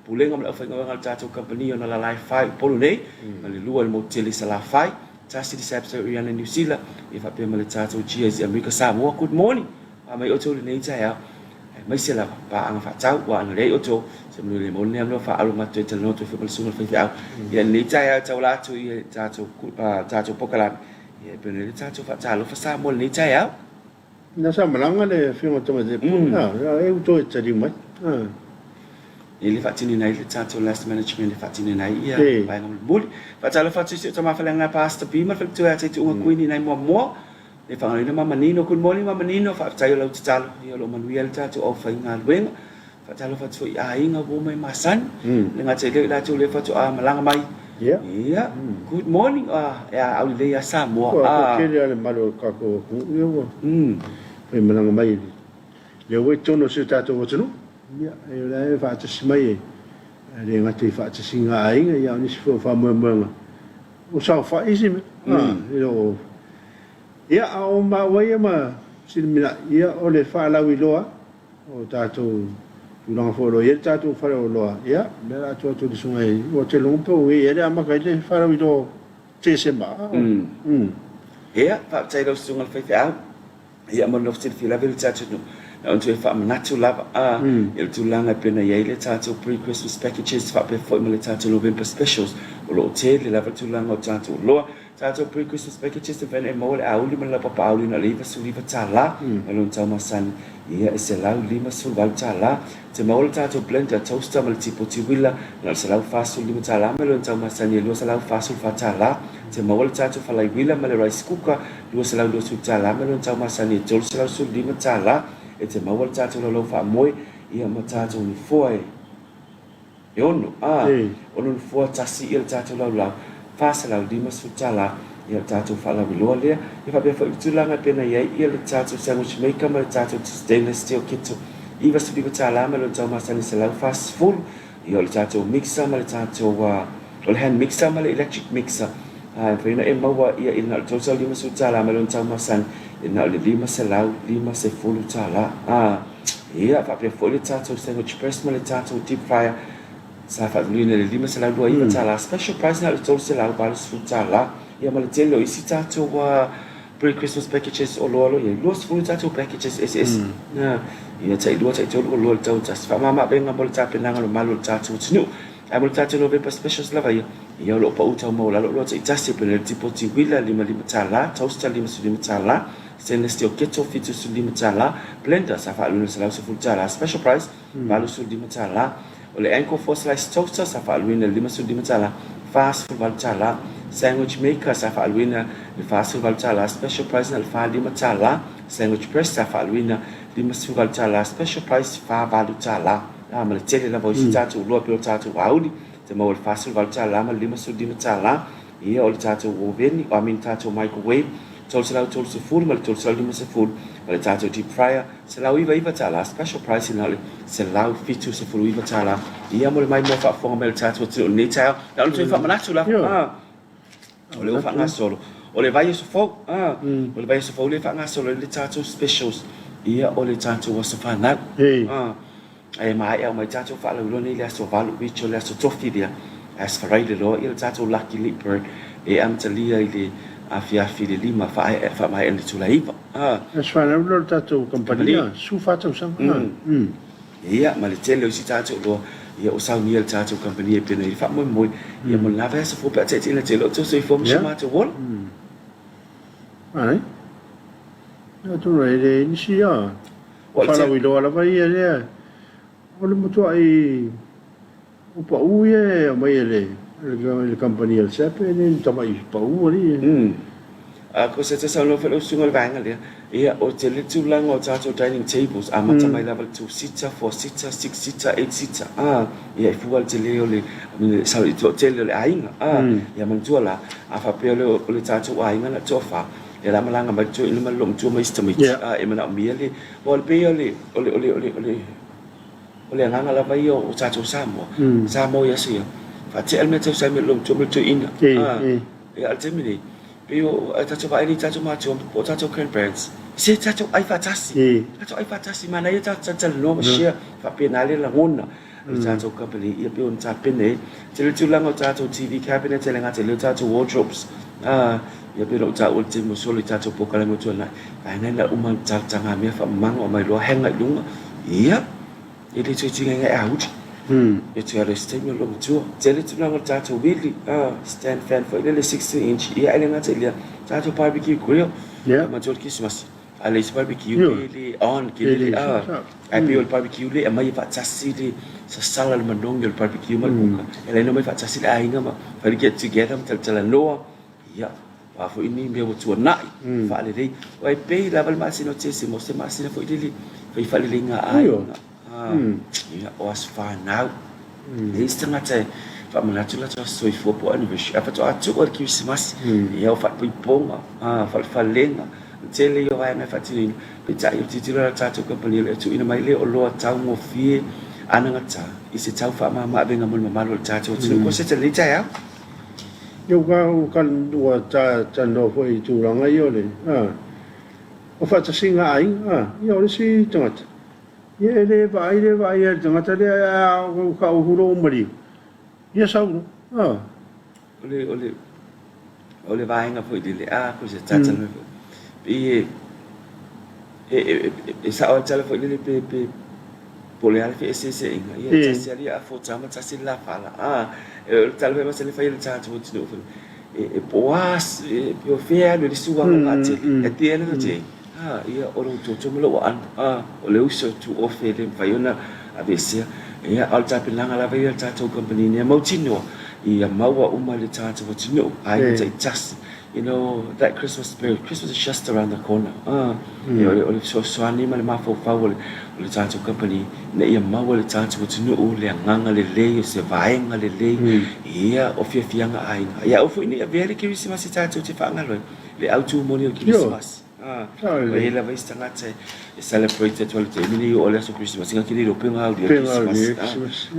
Pulega ma le aufaigaluega a le tatou kamupani ona lala e fa i Upolu nei, ma le lua i le motu tele i Salafai, tasi le SAPS Riana Niu Sila, ia faapea ma le tatou GIZ Amerika Samoa. Good morning! Faamai outou i lenei taeao, aemaise lava paaga faatau, aua ana leai outou, se manuia le maua lenei avanoa faaauro matou te talanoa atu ai foi ma le susuga i le faifeau. Ia i lenei taeao e tauala atu i le tatou, tatou polokalame, ia e pei ona i ai le tatou faatalofa Samoa i lenei taeao. Na sa malaga le Afioga i le Tamaitai Pule, a e ua toe taliu mai. E le faatinoina ai le tatou last management e faatinoina ai ia vaega mulimuli. Faatalofa atu i si ou tama faleaga Pastor B ma le faletua ia Taituuga Queen i nai Moamoa. Le faagaloina Mama Nino. Good morning Mama Nino, faafetai o lau tatalo ia o lo o manuia le tatou aufaigaluega. Faatalofa atu foi i aiga ua omai masani, le gata i lea o i latou lea faatoa malaga mai. Ia, good morning, e a aulelei ia Samoa. Ua toatele lava le mamalu o le tatou atunuu ia ua faimalaga mai lea ua i totonu o si o tatou atunuu. Ia, o la e faatasi mai e le gata i faatasiga a aiga, ia a o nisi foi o faamoemoega ua saofai isi mea. E le o... Ia, a o maua ia ma Siliminai, ia o le faalauiloa O tatou tulaga foi o lo o i ai le tatou faleoloa, ia, o lea o le a tuu atu i le susuga i, ua te iloa pe ua i ai le amata ai le faalauiloa o Tesema. Ia, faafetai i lau susuga i le faifeau. Ia, mo le nofo silafia lava i le tatou nuu, na ona toe faamanatu lava i le tulaga e pei ona i ai le tatou pre-Christmas packages faapea foi ma le tatou November specials. O lo o tele lava le tulaga o tatou oloa. Tatou pre-Christmas packages e mafai ona e maua le auli ma le laupapa auli na o le $99 mai lona tau masani ia e $158. Te maua le tatou blender, toaster ma le tipoti uila na o le $145 mai lona tau masani e $244. Te maua le tatou falai uila ma le rice cooker $220 mai lona tau masani e $315. E te maua le tatou laulau faamoe ia ma tatou nofoa e E ono, a, ono nofoa tasi ia le tatou laulau, $450 ia le tatou faalauiloa lea. Ia faapea foi le tulaga e pei ona i ai ia le tatou sandwich maker ma le tatou stainless steel kettle, $99 ma le tau masani $140. Ia o le tatou mixer ma le tatou, o le hand mixer ma le electric mixer, a, e mafai ona e maua ia i le na o le $350 ma le tau masani i le na o le $550. A. Ia, faapea foi le tatou sandwich press ma le tatou deep fryer sa faatulina i le $529, special price na o le $380. Ia ma le tele o isi tatou pre-Christmas packages o loa o lo o i ai, 20 tatou packages eseese. Ia, tai lua, tai tolu oloa i le tau e tasi. Faamama-avega mo le tapenaga o le mamalu o le tatou atunuu. Ae mo le tatou November specials lava ia, ia o lo o pau tau maualalo oloa taitasi e pei ona i ai le tipoti uila $55, toaster $55, Stainless steel kettle $75, blender sa faaaluina i le $110, special price $85. O le Anchor 4 slice toaster sa faaaluina i le $55, $48. Sandwich maker sa faaaluina i le $48, special price na o le $45. Sandwich press sa faaaluina i le $58, special price $48. A ma le tele lava o isi tatou oloa pei o tatou auli, te maua i le $48 ma le $55. Ia o le tatou oveni, I mean tatou microwave, 330 ma le 350 ma le tatou deep fryer, $199, special price na o le $179. Ia mo le maimoa faafofoga mai o le tatou atunuu i lenei taeao. Na ona toe faamanatu lava, o lea ua faagasolo. O le vaiaso fou, o le vaiaso fou lea e faagasolo ai le tatou specials, ia o le tatou aso fanau. Ae maea uma ai tatou faalauiloa nei i le aso 8 which o le aso tofi lea, as Friday loa ia le tatou Lucky Leap Bird e amatalia i le afiafi i le 5 faamaea i le itula e 9. Aso fanau lea o le tatou kamupani, 14 tausaga. Ia, ma le tele o isi tatou loa, ia ua saunia le tatou kamupani e pei ona i ai le faamoemoe, ia mo lena vaiaso fou pe a taitaiina tele o outou soifua ma so matou ola. Ai. Atonu e le nisi a faalauiloa lava ia lea. O le matuai o pau ia e aumai e le kamupani a le SAP e le ni tamai pau alii e. Ko se te saunoa foi lau susuga i le vaega lea, ia o tele tulaga o tatou dining tables, amata mai lava i le two seater, four seater, six seater, eight seater, a, ia e fua le tele o le, sorry, toatele o le aiga, a, ia manatua la, a faapea o le tatou aiga na toafa, ia la malaga mai le toeaina ma le loomatua ma isi tamaiti, a, e manaomia le, aua e pei o le, o le, o le, o le, o le, O le agaga lava ia o tatou Samoa, Samoa i aso ia, faatea le mea tausa ai ma le loomatua ma le toeaina. Ia, a o le taimi nei, pei o tatou vaai nei i tatou matua po o tatou grandparents, se tatou ai faatasi, tatou ai faatasi, manaia tatou talatalanoa ma share, faapena le lagona o le tatou company, ia pei ona tapena ai. Tele tulaga o tatou TV cabinet, e le gata i lea o tatou wardrobes, ia pei ona ou taua i le taimi ua sola i tatou polokalame ua tuanai, vaega na uma ona talatagamea faamamago aumai loa hanger i luga, ia, e le toe tigaina e auli. E toe alu ai se taimi o le loomatua. Tele tulaga o le tatou wili, stand fan foi lele 16 inch, ia e le gata i lea, tatou barbecue grill, manatua le kerisimasi. A le isi barbecue pe le on ke le a ae pei o le barbecue le aumai e faatasi le sasala le manogi o le barbecue ma le kuka. E ala ai ona omai faatasi le aiga ma fai le get together ma talatalanoa. Ia, o a foi ni mea ua tuanai, faalelei. Aua e pei lava le masina o Tesema o se masina foi lele fai faaleleiga a aiga. Ia, o aso fanau. E i ai se tagata e faamanatu le latou aso soifua po o anniversary, ae faatoa tuu lava i le Kerisimasi. Ia, o faaipoipoga, falefalega, o le tele ia o vaega e faatinoina. Peitai, o le tilotilo la a le tatou kamupani, o le tuuina mai lea o oloa taugofie anagata i se tau faamama-avega mo le mamalu o le tatou atunuu. Ko se tali taeao. Ia, ua talanoa foi i tulaga ia o le o faatasiga aiga, ia o le isi tagata. Ia e le vaai le vaai a le tagata lea a o ka ou hulo maliu. Ia sau loa. Ah. O le o le o le vaega foi lele a ko se tata mai foi. Pei e e e sao a tala foi lele pe pe po o le a le feeseeseaiga. Ia tasi lava le ia fota ma tasi le la fala. Ah, o le tala foi masani fai e le tatou atunuu foi. E po o a pe o fea e alu ai le suaga o vaatele. At the end of the day, A, ia, o lou toto ma lou aano, a, o le uso tuofe e le mafai ona aveesea. Ia, a o le tapenaga lava ia a le tatou kamupani ina ia mautinoa, ia maua uma le tatou atunuu, aiga taitasi, you know, that Christmas spirit, Christmas is just around the corner, a, ia, o le fesoasoani ma le mafaufau o le tatou kamupani ina ia maua le tatou atunuu le agaga lelei, o se vaega lelei, ia, o fiafiaga aiga. Ia aua foi ne i avea le Kerisimasi tatou te faagalo ai le autu moni o le Kerisimasi. Ua i ai lava isi tagata e celebrate atu ai le taimi nei o le aso Kerisimasi, engari ke le iloa pe gauli ai le Kerisimasi.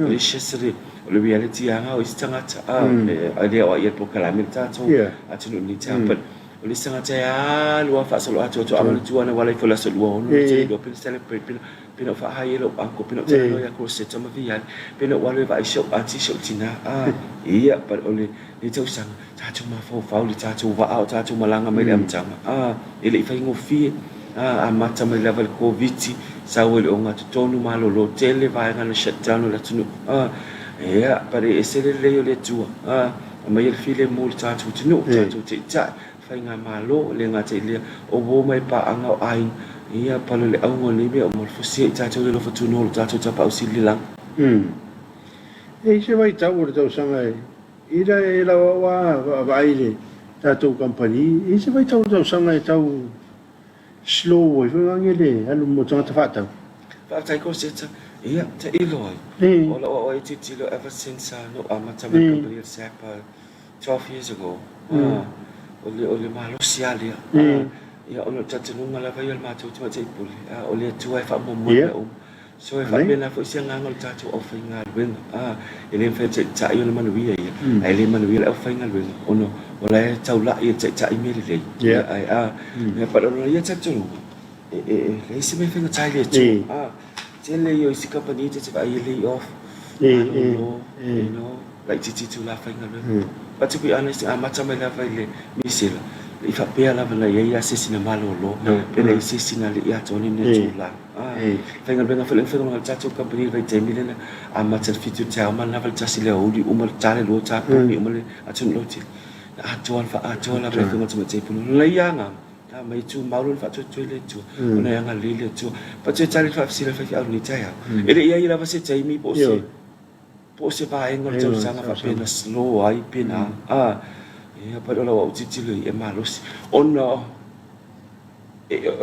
O le isi aso o le reality lava o isi tagata, e le aoaia i le polokalame le tatou atunuu i lenei taeao. But o le isi tagata e alu lava faasoloatoa atu a manatua ana uala ifo i le aso 26 e le iloa pe na celebrate pe na ou faahai e lou uncle, pe na ou talanoa ia Crosetta ma Viali, pe na ou alu e vaai si ou aunty si ou tina. Ia, but o lenei tausaga, tatou mafaufau le tatou vaa o tatou malaga mai le amataga a e le i faigofie a amata mai lava le Koviti sau ai le ogatotonu malolo tele vaega na shut down o le atunuu a ia but e ese le lelei o le Atua a aumaia le filemu i le tatou atunuu tatou taitai faigamalo le gata i lea o uo mai paaga o aiga ia pale o le auga o lenei mea uma o le fusia i tatou le alofa tunoa o lo tatou Tapaau Sili i le Lagi. E i ai se vaitau o le tausaga e Ina e lau a vaai i le tatou kamupani, i se vaitau o le tausaga e tau slow ai foi ngange le alu mo tagata faatau. Faafetai Koseta, ia tailo ai. O lau aoai tilotilo ever since na ou amata mai le kamupani o le SAP 12 years ago, o le malosi lava lea. Ia ona o le talitonuga lava ia o le matou tamaitai pule, o le Atua e faamuamua i mea uma. So e faapena foi se agaga o le tatou aufaigaluega. A, e le mafai e le Taitai ona manuia ia, ae le manuia le aufaigaluega ona o la e taulai e le Taitai mea lelei. Ia, ae a, mea pale, o lona ia talitonuga, e, e, e leai se mea e faigata i le Atua. A, Tele ia o isi kamupani ta te vaai e lay off, malolo, you know, laitiiti itula faigaluega. But to be honest, e amata mai lava i le misela, le i faapea lava na i ai lava se isi na malolo, pe na i ai se isi na alii atoa ni mea tulaga. Faigaluega foi le faigaluega a le tatou kamupani i le vaitaimi lea na amata i le 7 o le taeao manava i le 1 i le aoauli, uma le ta le 2 tapuni, uma le atunuu lautele. Na atoa na faaatoa lava e le Afioga i le Tamaitai Pule. O lona ia agaga, Na aumai tumau lona faatuatuai i le Atua, ona e agalelei le Atua. But toe tali le faafesili a le faifeau i lenei taeao. E le i i ai lava se taimi po o se, po o se vaega o le tausaga faapea na slow ai pe na, a, ia, but o lau au tilotilo i ai, e malosi. Ona o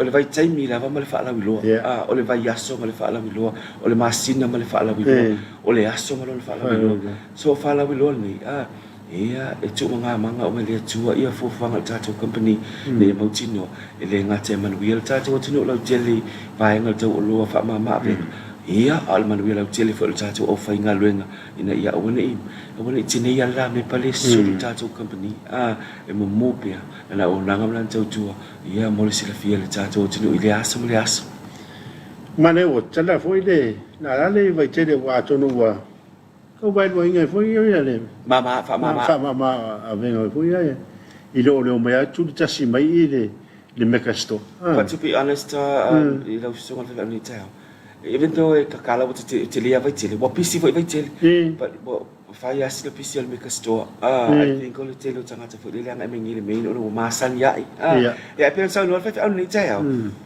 le vaitaimi lava ma le faalauiloa, a, o le vaiaso ma le faalauiloa, o le masina ma le faalauiloa, o le aso ma lona faalauiloa. So, o faalauiloa lenei, a. Ia, e tuuagamaga uma e le Atua ia fuafuaga a le tatou company ina ia mautinoa e le gata e manuia le tatou atunuu lautele i vaega o le taualoa faamama avega, ia, a o le manuia lautele foi o le tatou aufaigaluega ina ia aua ne i, aua ne i tineia le lamepa lea e sulu le tatou company, a, e mumu pea lana auaunaga ma lana tautua, ia, mo le silafia e le tatou atunuu i lea aso ma lea aso. Manaia ua tatala foi le lala le i Vaitele ua atonu ua Tau vaeluaina ai foi ia le Mama, faamama. Faamama avega ai foi ia i le o le omai atu le tasi mai i le le mega store. But to be honest, i lau susuga le faifeau i lenei taeao, even though e kakala ua tele lava Vaitele, ua pisi foi Vaitele, but ua fai lava sina pisi o le mega store. I think o le tele o tagata foi lele e agai mai nei i le main ona ua masani ai. Ia, e pei ona saunoa le faifeau i lenei taeao,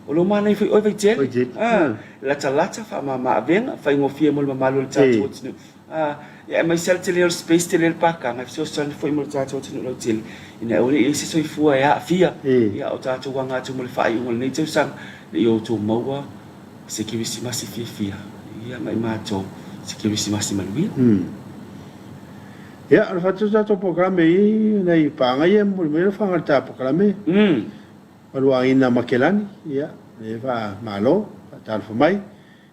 o lo o manaia foi oe Vaitele. Latalata, faamama avega, faigofie mo le mamalu o le tatou atunuu. Ia aemaise lava le tele o le space, tele le pakaga, e fesoasoani foi mo le tatou atunuu lautele ina ia aua ne i i ai se soifua e aafia. Ia o tatou aga atu mo le faaiuga o lenei tausaga, ina ia outou maua se Kerisimasi fiafia, ia ma i matou se Kerisimasi manuia. Ia, o le faatu o le tatou polokalame i nai paaga ia e momoli mai ai alofaga i le ta polokalame. Maluaina Makelani, ia, lea faamalo, faatalofa mai.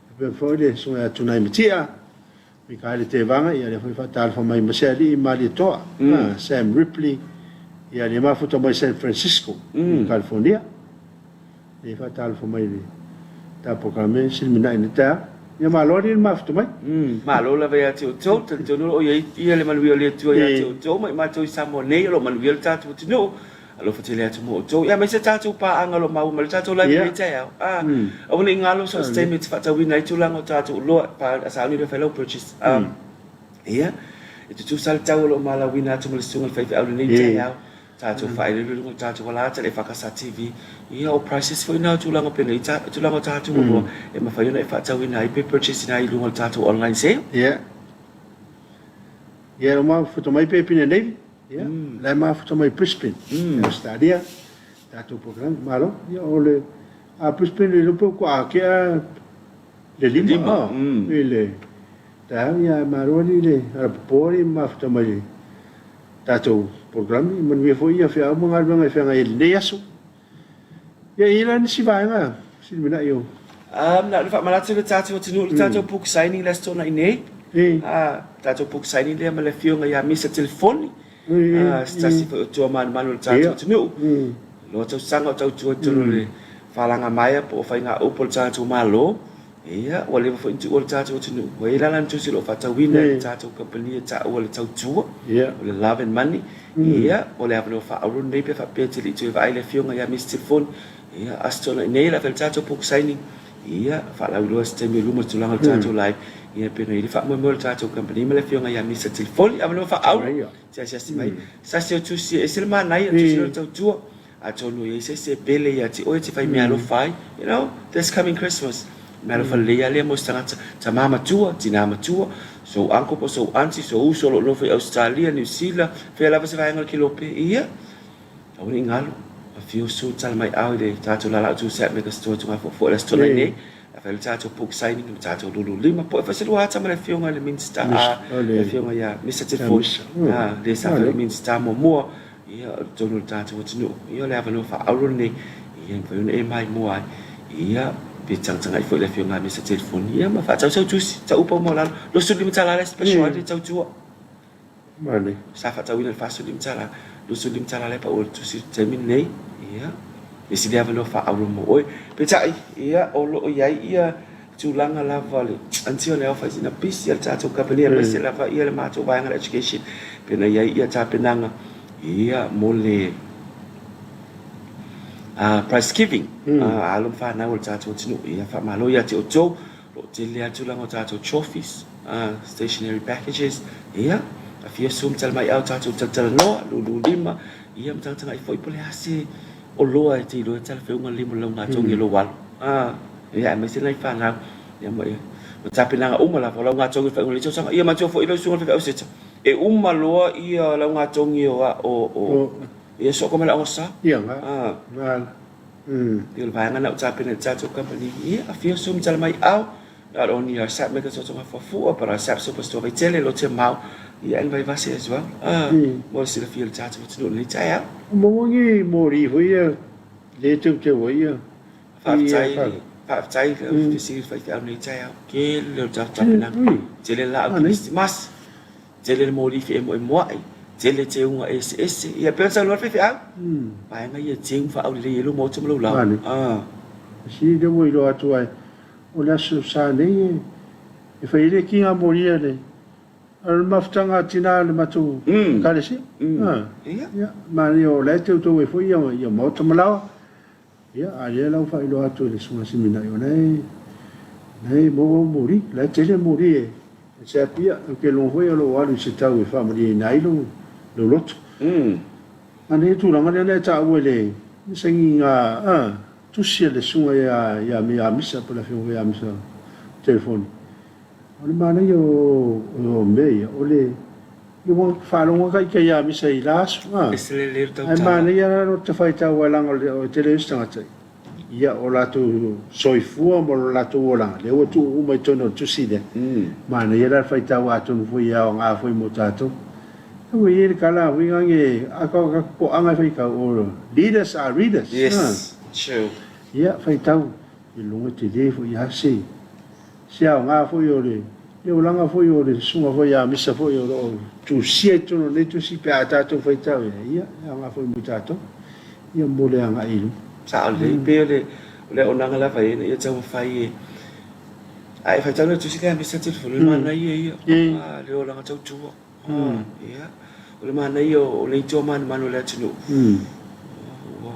Faapea foi le Susuga ia Tunai Matia, Mikaele Tevaga, ia lea foi faatalofa mai ma se alii Malietoa, Sam Ripley, ia lea mafuta mai San Francisco, i California. Lea faatalofa mai le tapokalame siliminai le taeao. Ia malo alii le mafuta mai. Malo lava ia te outou, talitonu o lo o i ai ia le manuia o le Atua ia te outou ma i matou i Samoa nei, o lo o manuia le tatou atunuu. Alofa tele atu mo outou. Ia aemaise tatou paaga o lo o maua mai le tatou live i lenei taeao. Ah, aua ne i galo so o se taimi e te faatauina ai tulaga o tatou oloa, pa sauni loa e fai lau purchase. Um, ia, e tutusa le tau o lo o malauina atu ma le susuga i le faifeau i lenei taeao. Tatou faaeleele i luga o le tatou alata le EFKS TV. Ia, o prices foi na o tulaga penei, tulaga o tatou oloa e mafai ona e faatauina ai pe purchase ina ai i luga o le tatou online sale. Ia. Ia, o mafuta mai pe pine nei. Ia, la e mafuta mai Brisbane, Australia, tatou program, malo. Ia, o le, a Brisbane le lupe ua akea le lima, i le taeao, ia, malo alii le alapopo alii mafuta mai le tatou program, manuia foi ia feau ma galuega e feagai ai i lenei aso. Ia, e i ai la nisi vaega siliminai o. Na o le faamanatu i le tatou atunuu le tatou book signing le Aso Toonai nei. Tatou book signing lea ma le afioga ia Misa Telefoni, se tasi foi o toa manumanu o le tatou atunuu. Loa tausaga o tautua i totonu o le faalagamaea po o faigaupu a le tatou Malo. Ia, ua leva foi ona tuua le tatou atunuu. Ua i ai la lana tusi o lo o faatauina e le tatou kamupani e taua le tautua, o le Love and Money. Ia, o le avanoa faaauuro lenei pe faapea e te le i toe vaai i le afioga ia Mister Telefoni. Ia, Aso Toonai nei o le a fai le tatou book signing. Ia, faalauiloa se taimi o luma i le tulaga o le tatou live. Ia, pe na i ai le faamoemoe o le tatou kamupani ma le afioga ia Mister Telefoni. Avanoa faaauuro, te asiasi mai. Sasi o tusi e ese le manaia, tusi loa le tautua. Atonu e i ai se isi e pele ia te oe e te fai meaalofa ai, you know, this coming Christmas. Meaalofa lelei lava lea mo se tagata, tama matua, tinā matua, sou uncle po o sou aunty, sou uso o lo o nofo i Ausetalia, Niu Sila, fea lava se vaega o le kelope, ia, aua ne i galo, afio sua tala mai ao i le tatou lalaau tu sat mega store Tugafoafoa i le Aso Toonai nei. A fai le tatou book signing ma tatou lulu lima po e fai se lua ata ma le afioga i le Minista a le afioga ia Mr Telefoni a le sa fai Minista muamua ia o totonu o le tatou atunuu ia o le avanoa faaauro lenei ia e mafai ona e maimoa ai ia pe tagatagai foi le afioga ia Mr Telefoni ia ma faatausau tusi tau pau maualalo $25 le special ai le tautua. Mane. Sa faatauina i le $45, $25 lea pau o le tusi i le taimi lenei, ia, e sili avanoa faaauro mo oe. Peitai, ia, o lo o i ai ia tulaga lava le until le aofai sina pisi a le tatou kamupani aemaise lava ia le matou vaega le education pei ona i ai ia tapenaga ia mo le prize giving a alo ma fanau a le tatou atunuu. Ia faamalo ia te outou o lo o tele lava tulaga o tatou trophies, stationery packages, ia afio Sue ma tala mai au tatou talatalanoa, lululima, ia ma tagatagai foi po o le a se oloa e te iloa e talafeuga lelei mo le laugatogi o lou alo. Ia aemaise nai fanau, ia ma tapenaga uma lava o laugatogi o le faaiuga o lenei tausaga. Ia manatua foi lau susuga i le faifeau seta, e uma loa ia laugatogi o o ia soo ma le aogasa. Ia, ga. Ia o le vaega lena ua tapena e le tatou kamupani. Ia, afio Sue ma tala mai au, not only our SAP Mega Sotoga Fuafua, but our SAP Super Store Vaitele, Lotemau, ia and Vaivase as well. Mo le silafia o le tatou atunuu i lenei taeao. O maua ni moli foi ia le teuteu ai ia. Faafetai, faafetai i lau fesili faifeau i lenei taeao. Tele o le tatou tapenaga. Tele laau kerisimasi. Tele le moli feemoemoai, tele teuga eseese. Ia pei ona saunoa le faifeau, vaega ia e teu ma faaaulelei ai lou maota ma lou lao. Ah. Sili lea ua iloa atu ai, o le aso sa nei e fai ai le kiga moli a le a le mafutaga a tina a le matou ekalesia. Ah. Ia, manaia o la e teuteu ai foi ia maota ma laoa. Ia, a lea la ua faailoa atu e le Susuga Siminai, o la e, la e maua au moli, la e tele moli e se apia, ou te iloa foi o lo o alu i se tau e faamalieina ai lou, lou loto. A nei tulaga lea na e taua i le sagiga a, tusi a le Susuga ia, ia, ia Misa, po o le Afioga foi ia Misa telefoni. O le manaia o, o mea ia, o le, ia ua faalogo ata ita ia Misa i la aso, a. Ese le leo Ae tautala. manaia la lo te faitau ai leaga o le, o le tele o isi tagata, ia o latou soifua ma lo latou olaga, lea ua tuu uma i totonu o le tusi lea. Manaia la le faitau atonu foi e aoga foi mo tatou. Ia ua i ai le tala foi nage, a ka ka toaga e faitau, o leaders are readers. Yes, true. Ia faitau, i luga tele foi a se Se aoga foi o le olaga foi o le susuga foi ia Misa foi o lo o tusia i totonu o lenei tusi pe a tatou faitau i ai, ia, e aoga foi mo tatou, ia mo le agai i luma. Sao lelei, pei o le o le auaunaga lava ia ina ia taumafai e a e faitau le tusi lea a Misa Telefoni, o le manaia ia, le olaga tautua. Ia, o le manaia o le itu manumanu o le atunuu, ua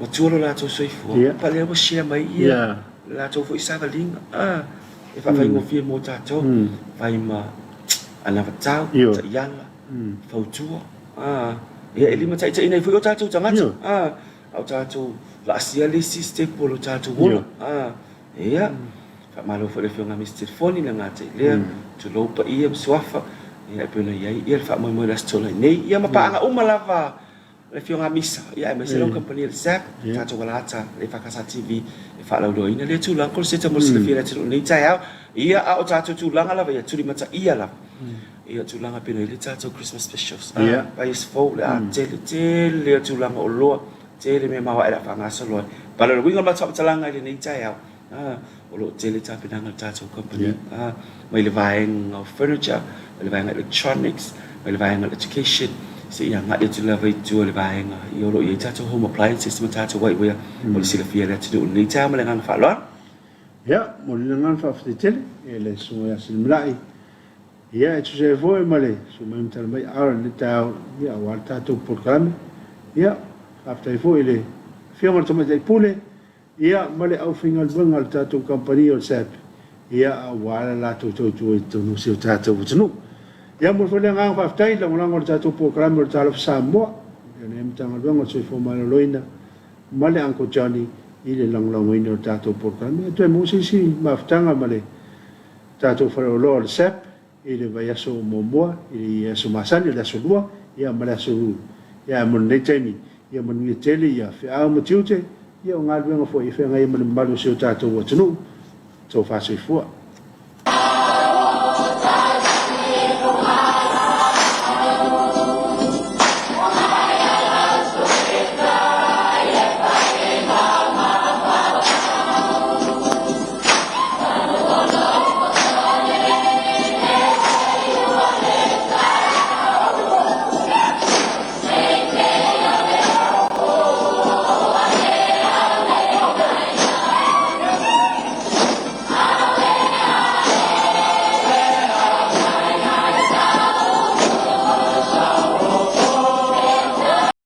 matua lo latou soifua, pa lea ua share mai ia le latou foi savaliga e faafaigofie mo tatou, fai ma anavatau, taiala, fautua, ia e limataitaiina ai foi o tatou tagata, a o tatou laasia le isi step o lo tatou ola. Ia, faamalo foi i le Afioga ia Mister Telefoni le gata i lea, tulou paia ma suafa, ia e pei ona i ai ia le faamoemoe i le Aso Toonai nei, ia ma paaga uma lava le Afioga Misa, ia aemaise lau kamupani a le SAP, tatou alata, le EFKS TV e faalauiloaina lea tulaga, koloseta mo le silafia e le atunuu i lenei taeao, ia a o tatou tulaga lava ia tulimataia lava, ia tulaga pei ona i ai le tatou Christmas specials, vaiaso fou o le a tele tele ia tulaga o oloa. Tele mea maoae le a faagasolo ai. But o le uiga o le matou faamatalaga i lenei taeao, o lo o tele tapenaga a le tatou company, mai le vaega o furniture, mai le vaega electronics, mai le vaega o education, seia agai atu lava i tua i le vaega o lo o i ai tatou home appliances ma tatou whiteware mo le silafia e le atunuu i lenei taeao ma le agaga faaaloalo. Ia, momoli le agaga faafetai tele i le Susuga ia Silimalai. Ia, e tusa ai foi ma le sui mai matala mai ao lenei taeao, ia, aua le tatou polokalame. Ia, faafetai foi i le Afioga i le Tamaitai Pule, ia, ma le aufaigaluega a le tatou kamupani o le SAP, ia, aua le latou tautua i totonu o si o tatou atunuu. Ia, momoli foi le agaga faafetai i le lagolago o le tatou polokalame o le Talofa Samoa, i lenei Matagaluega o le Soifua Maloloina ma le Uncle Johnny i le lagolagoina o le tatou polokalame. Ia, toe maua se isi mafutaga ma le tatou faleoloa o le SAP i le vaiaso muamua, i le aso masani, o le aso lua, ia ma le aso ia mo lenei taimi, ia manuia tele ia feau ma tiute, ia o galuega foi e feagai ai ma le mamalu o si o tatou atunuu. Tofa soifua.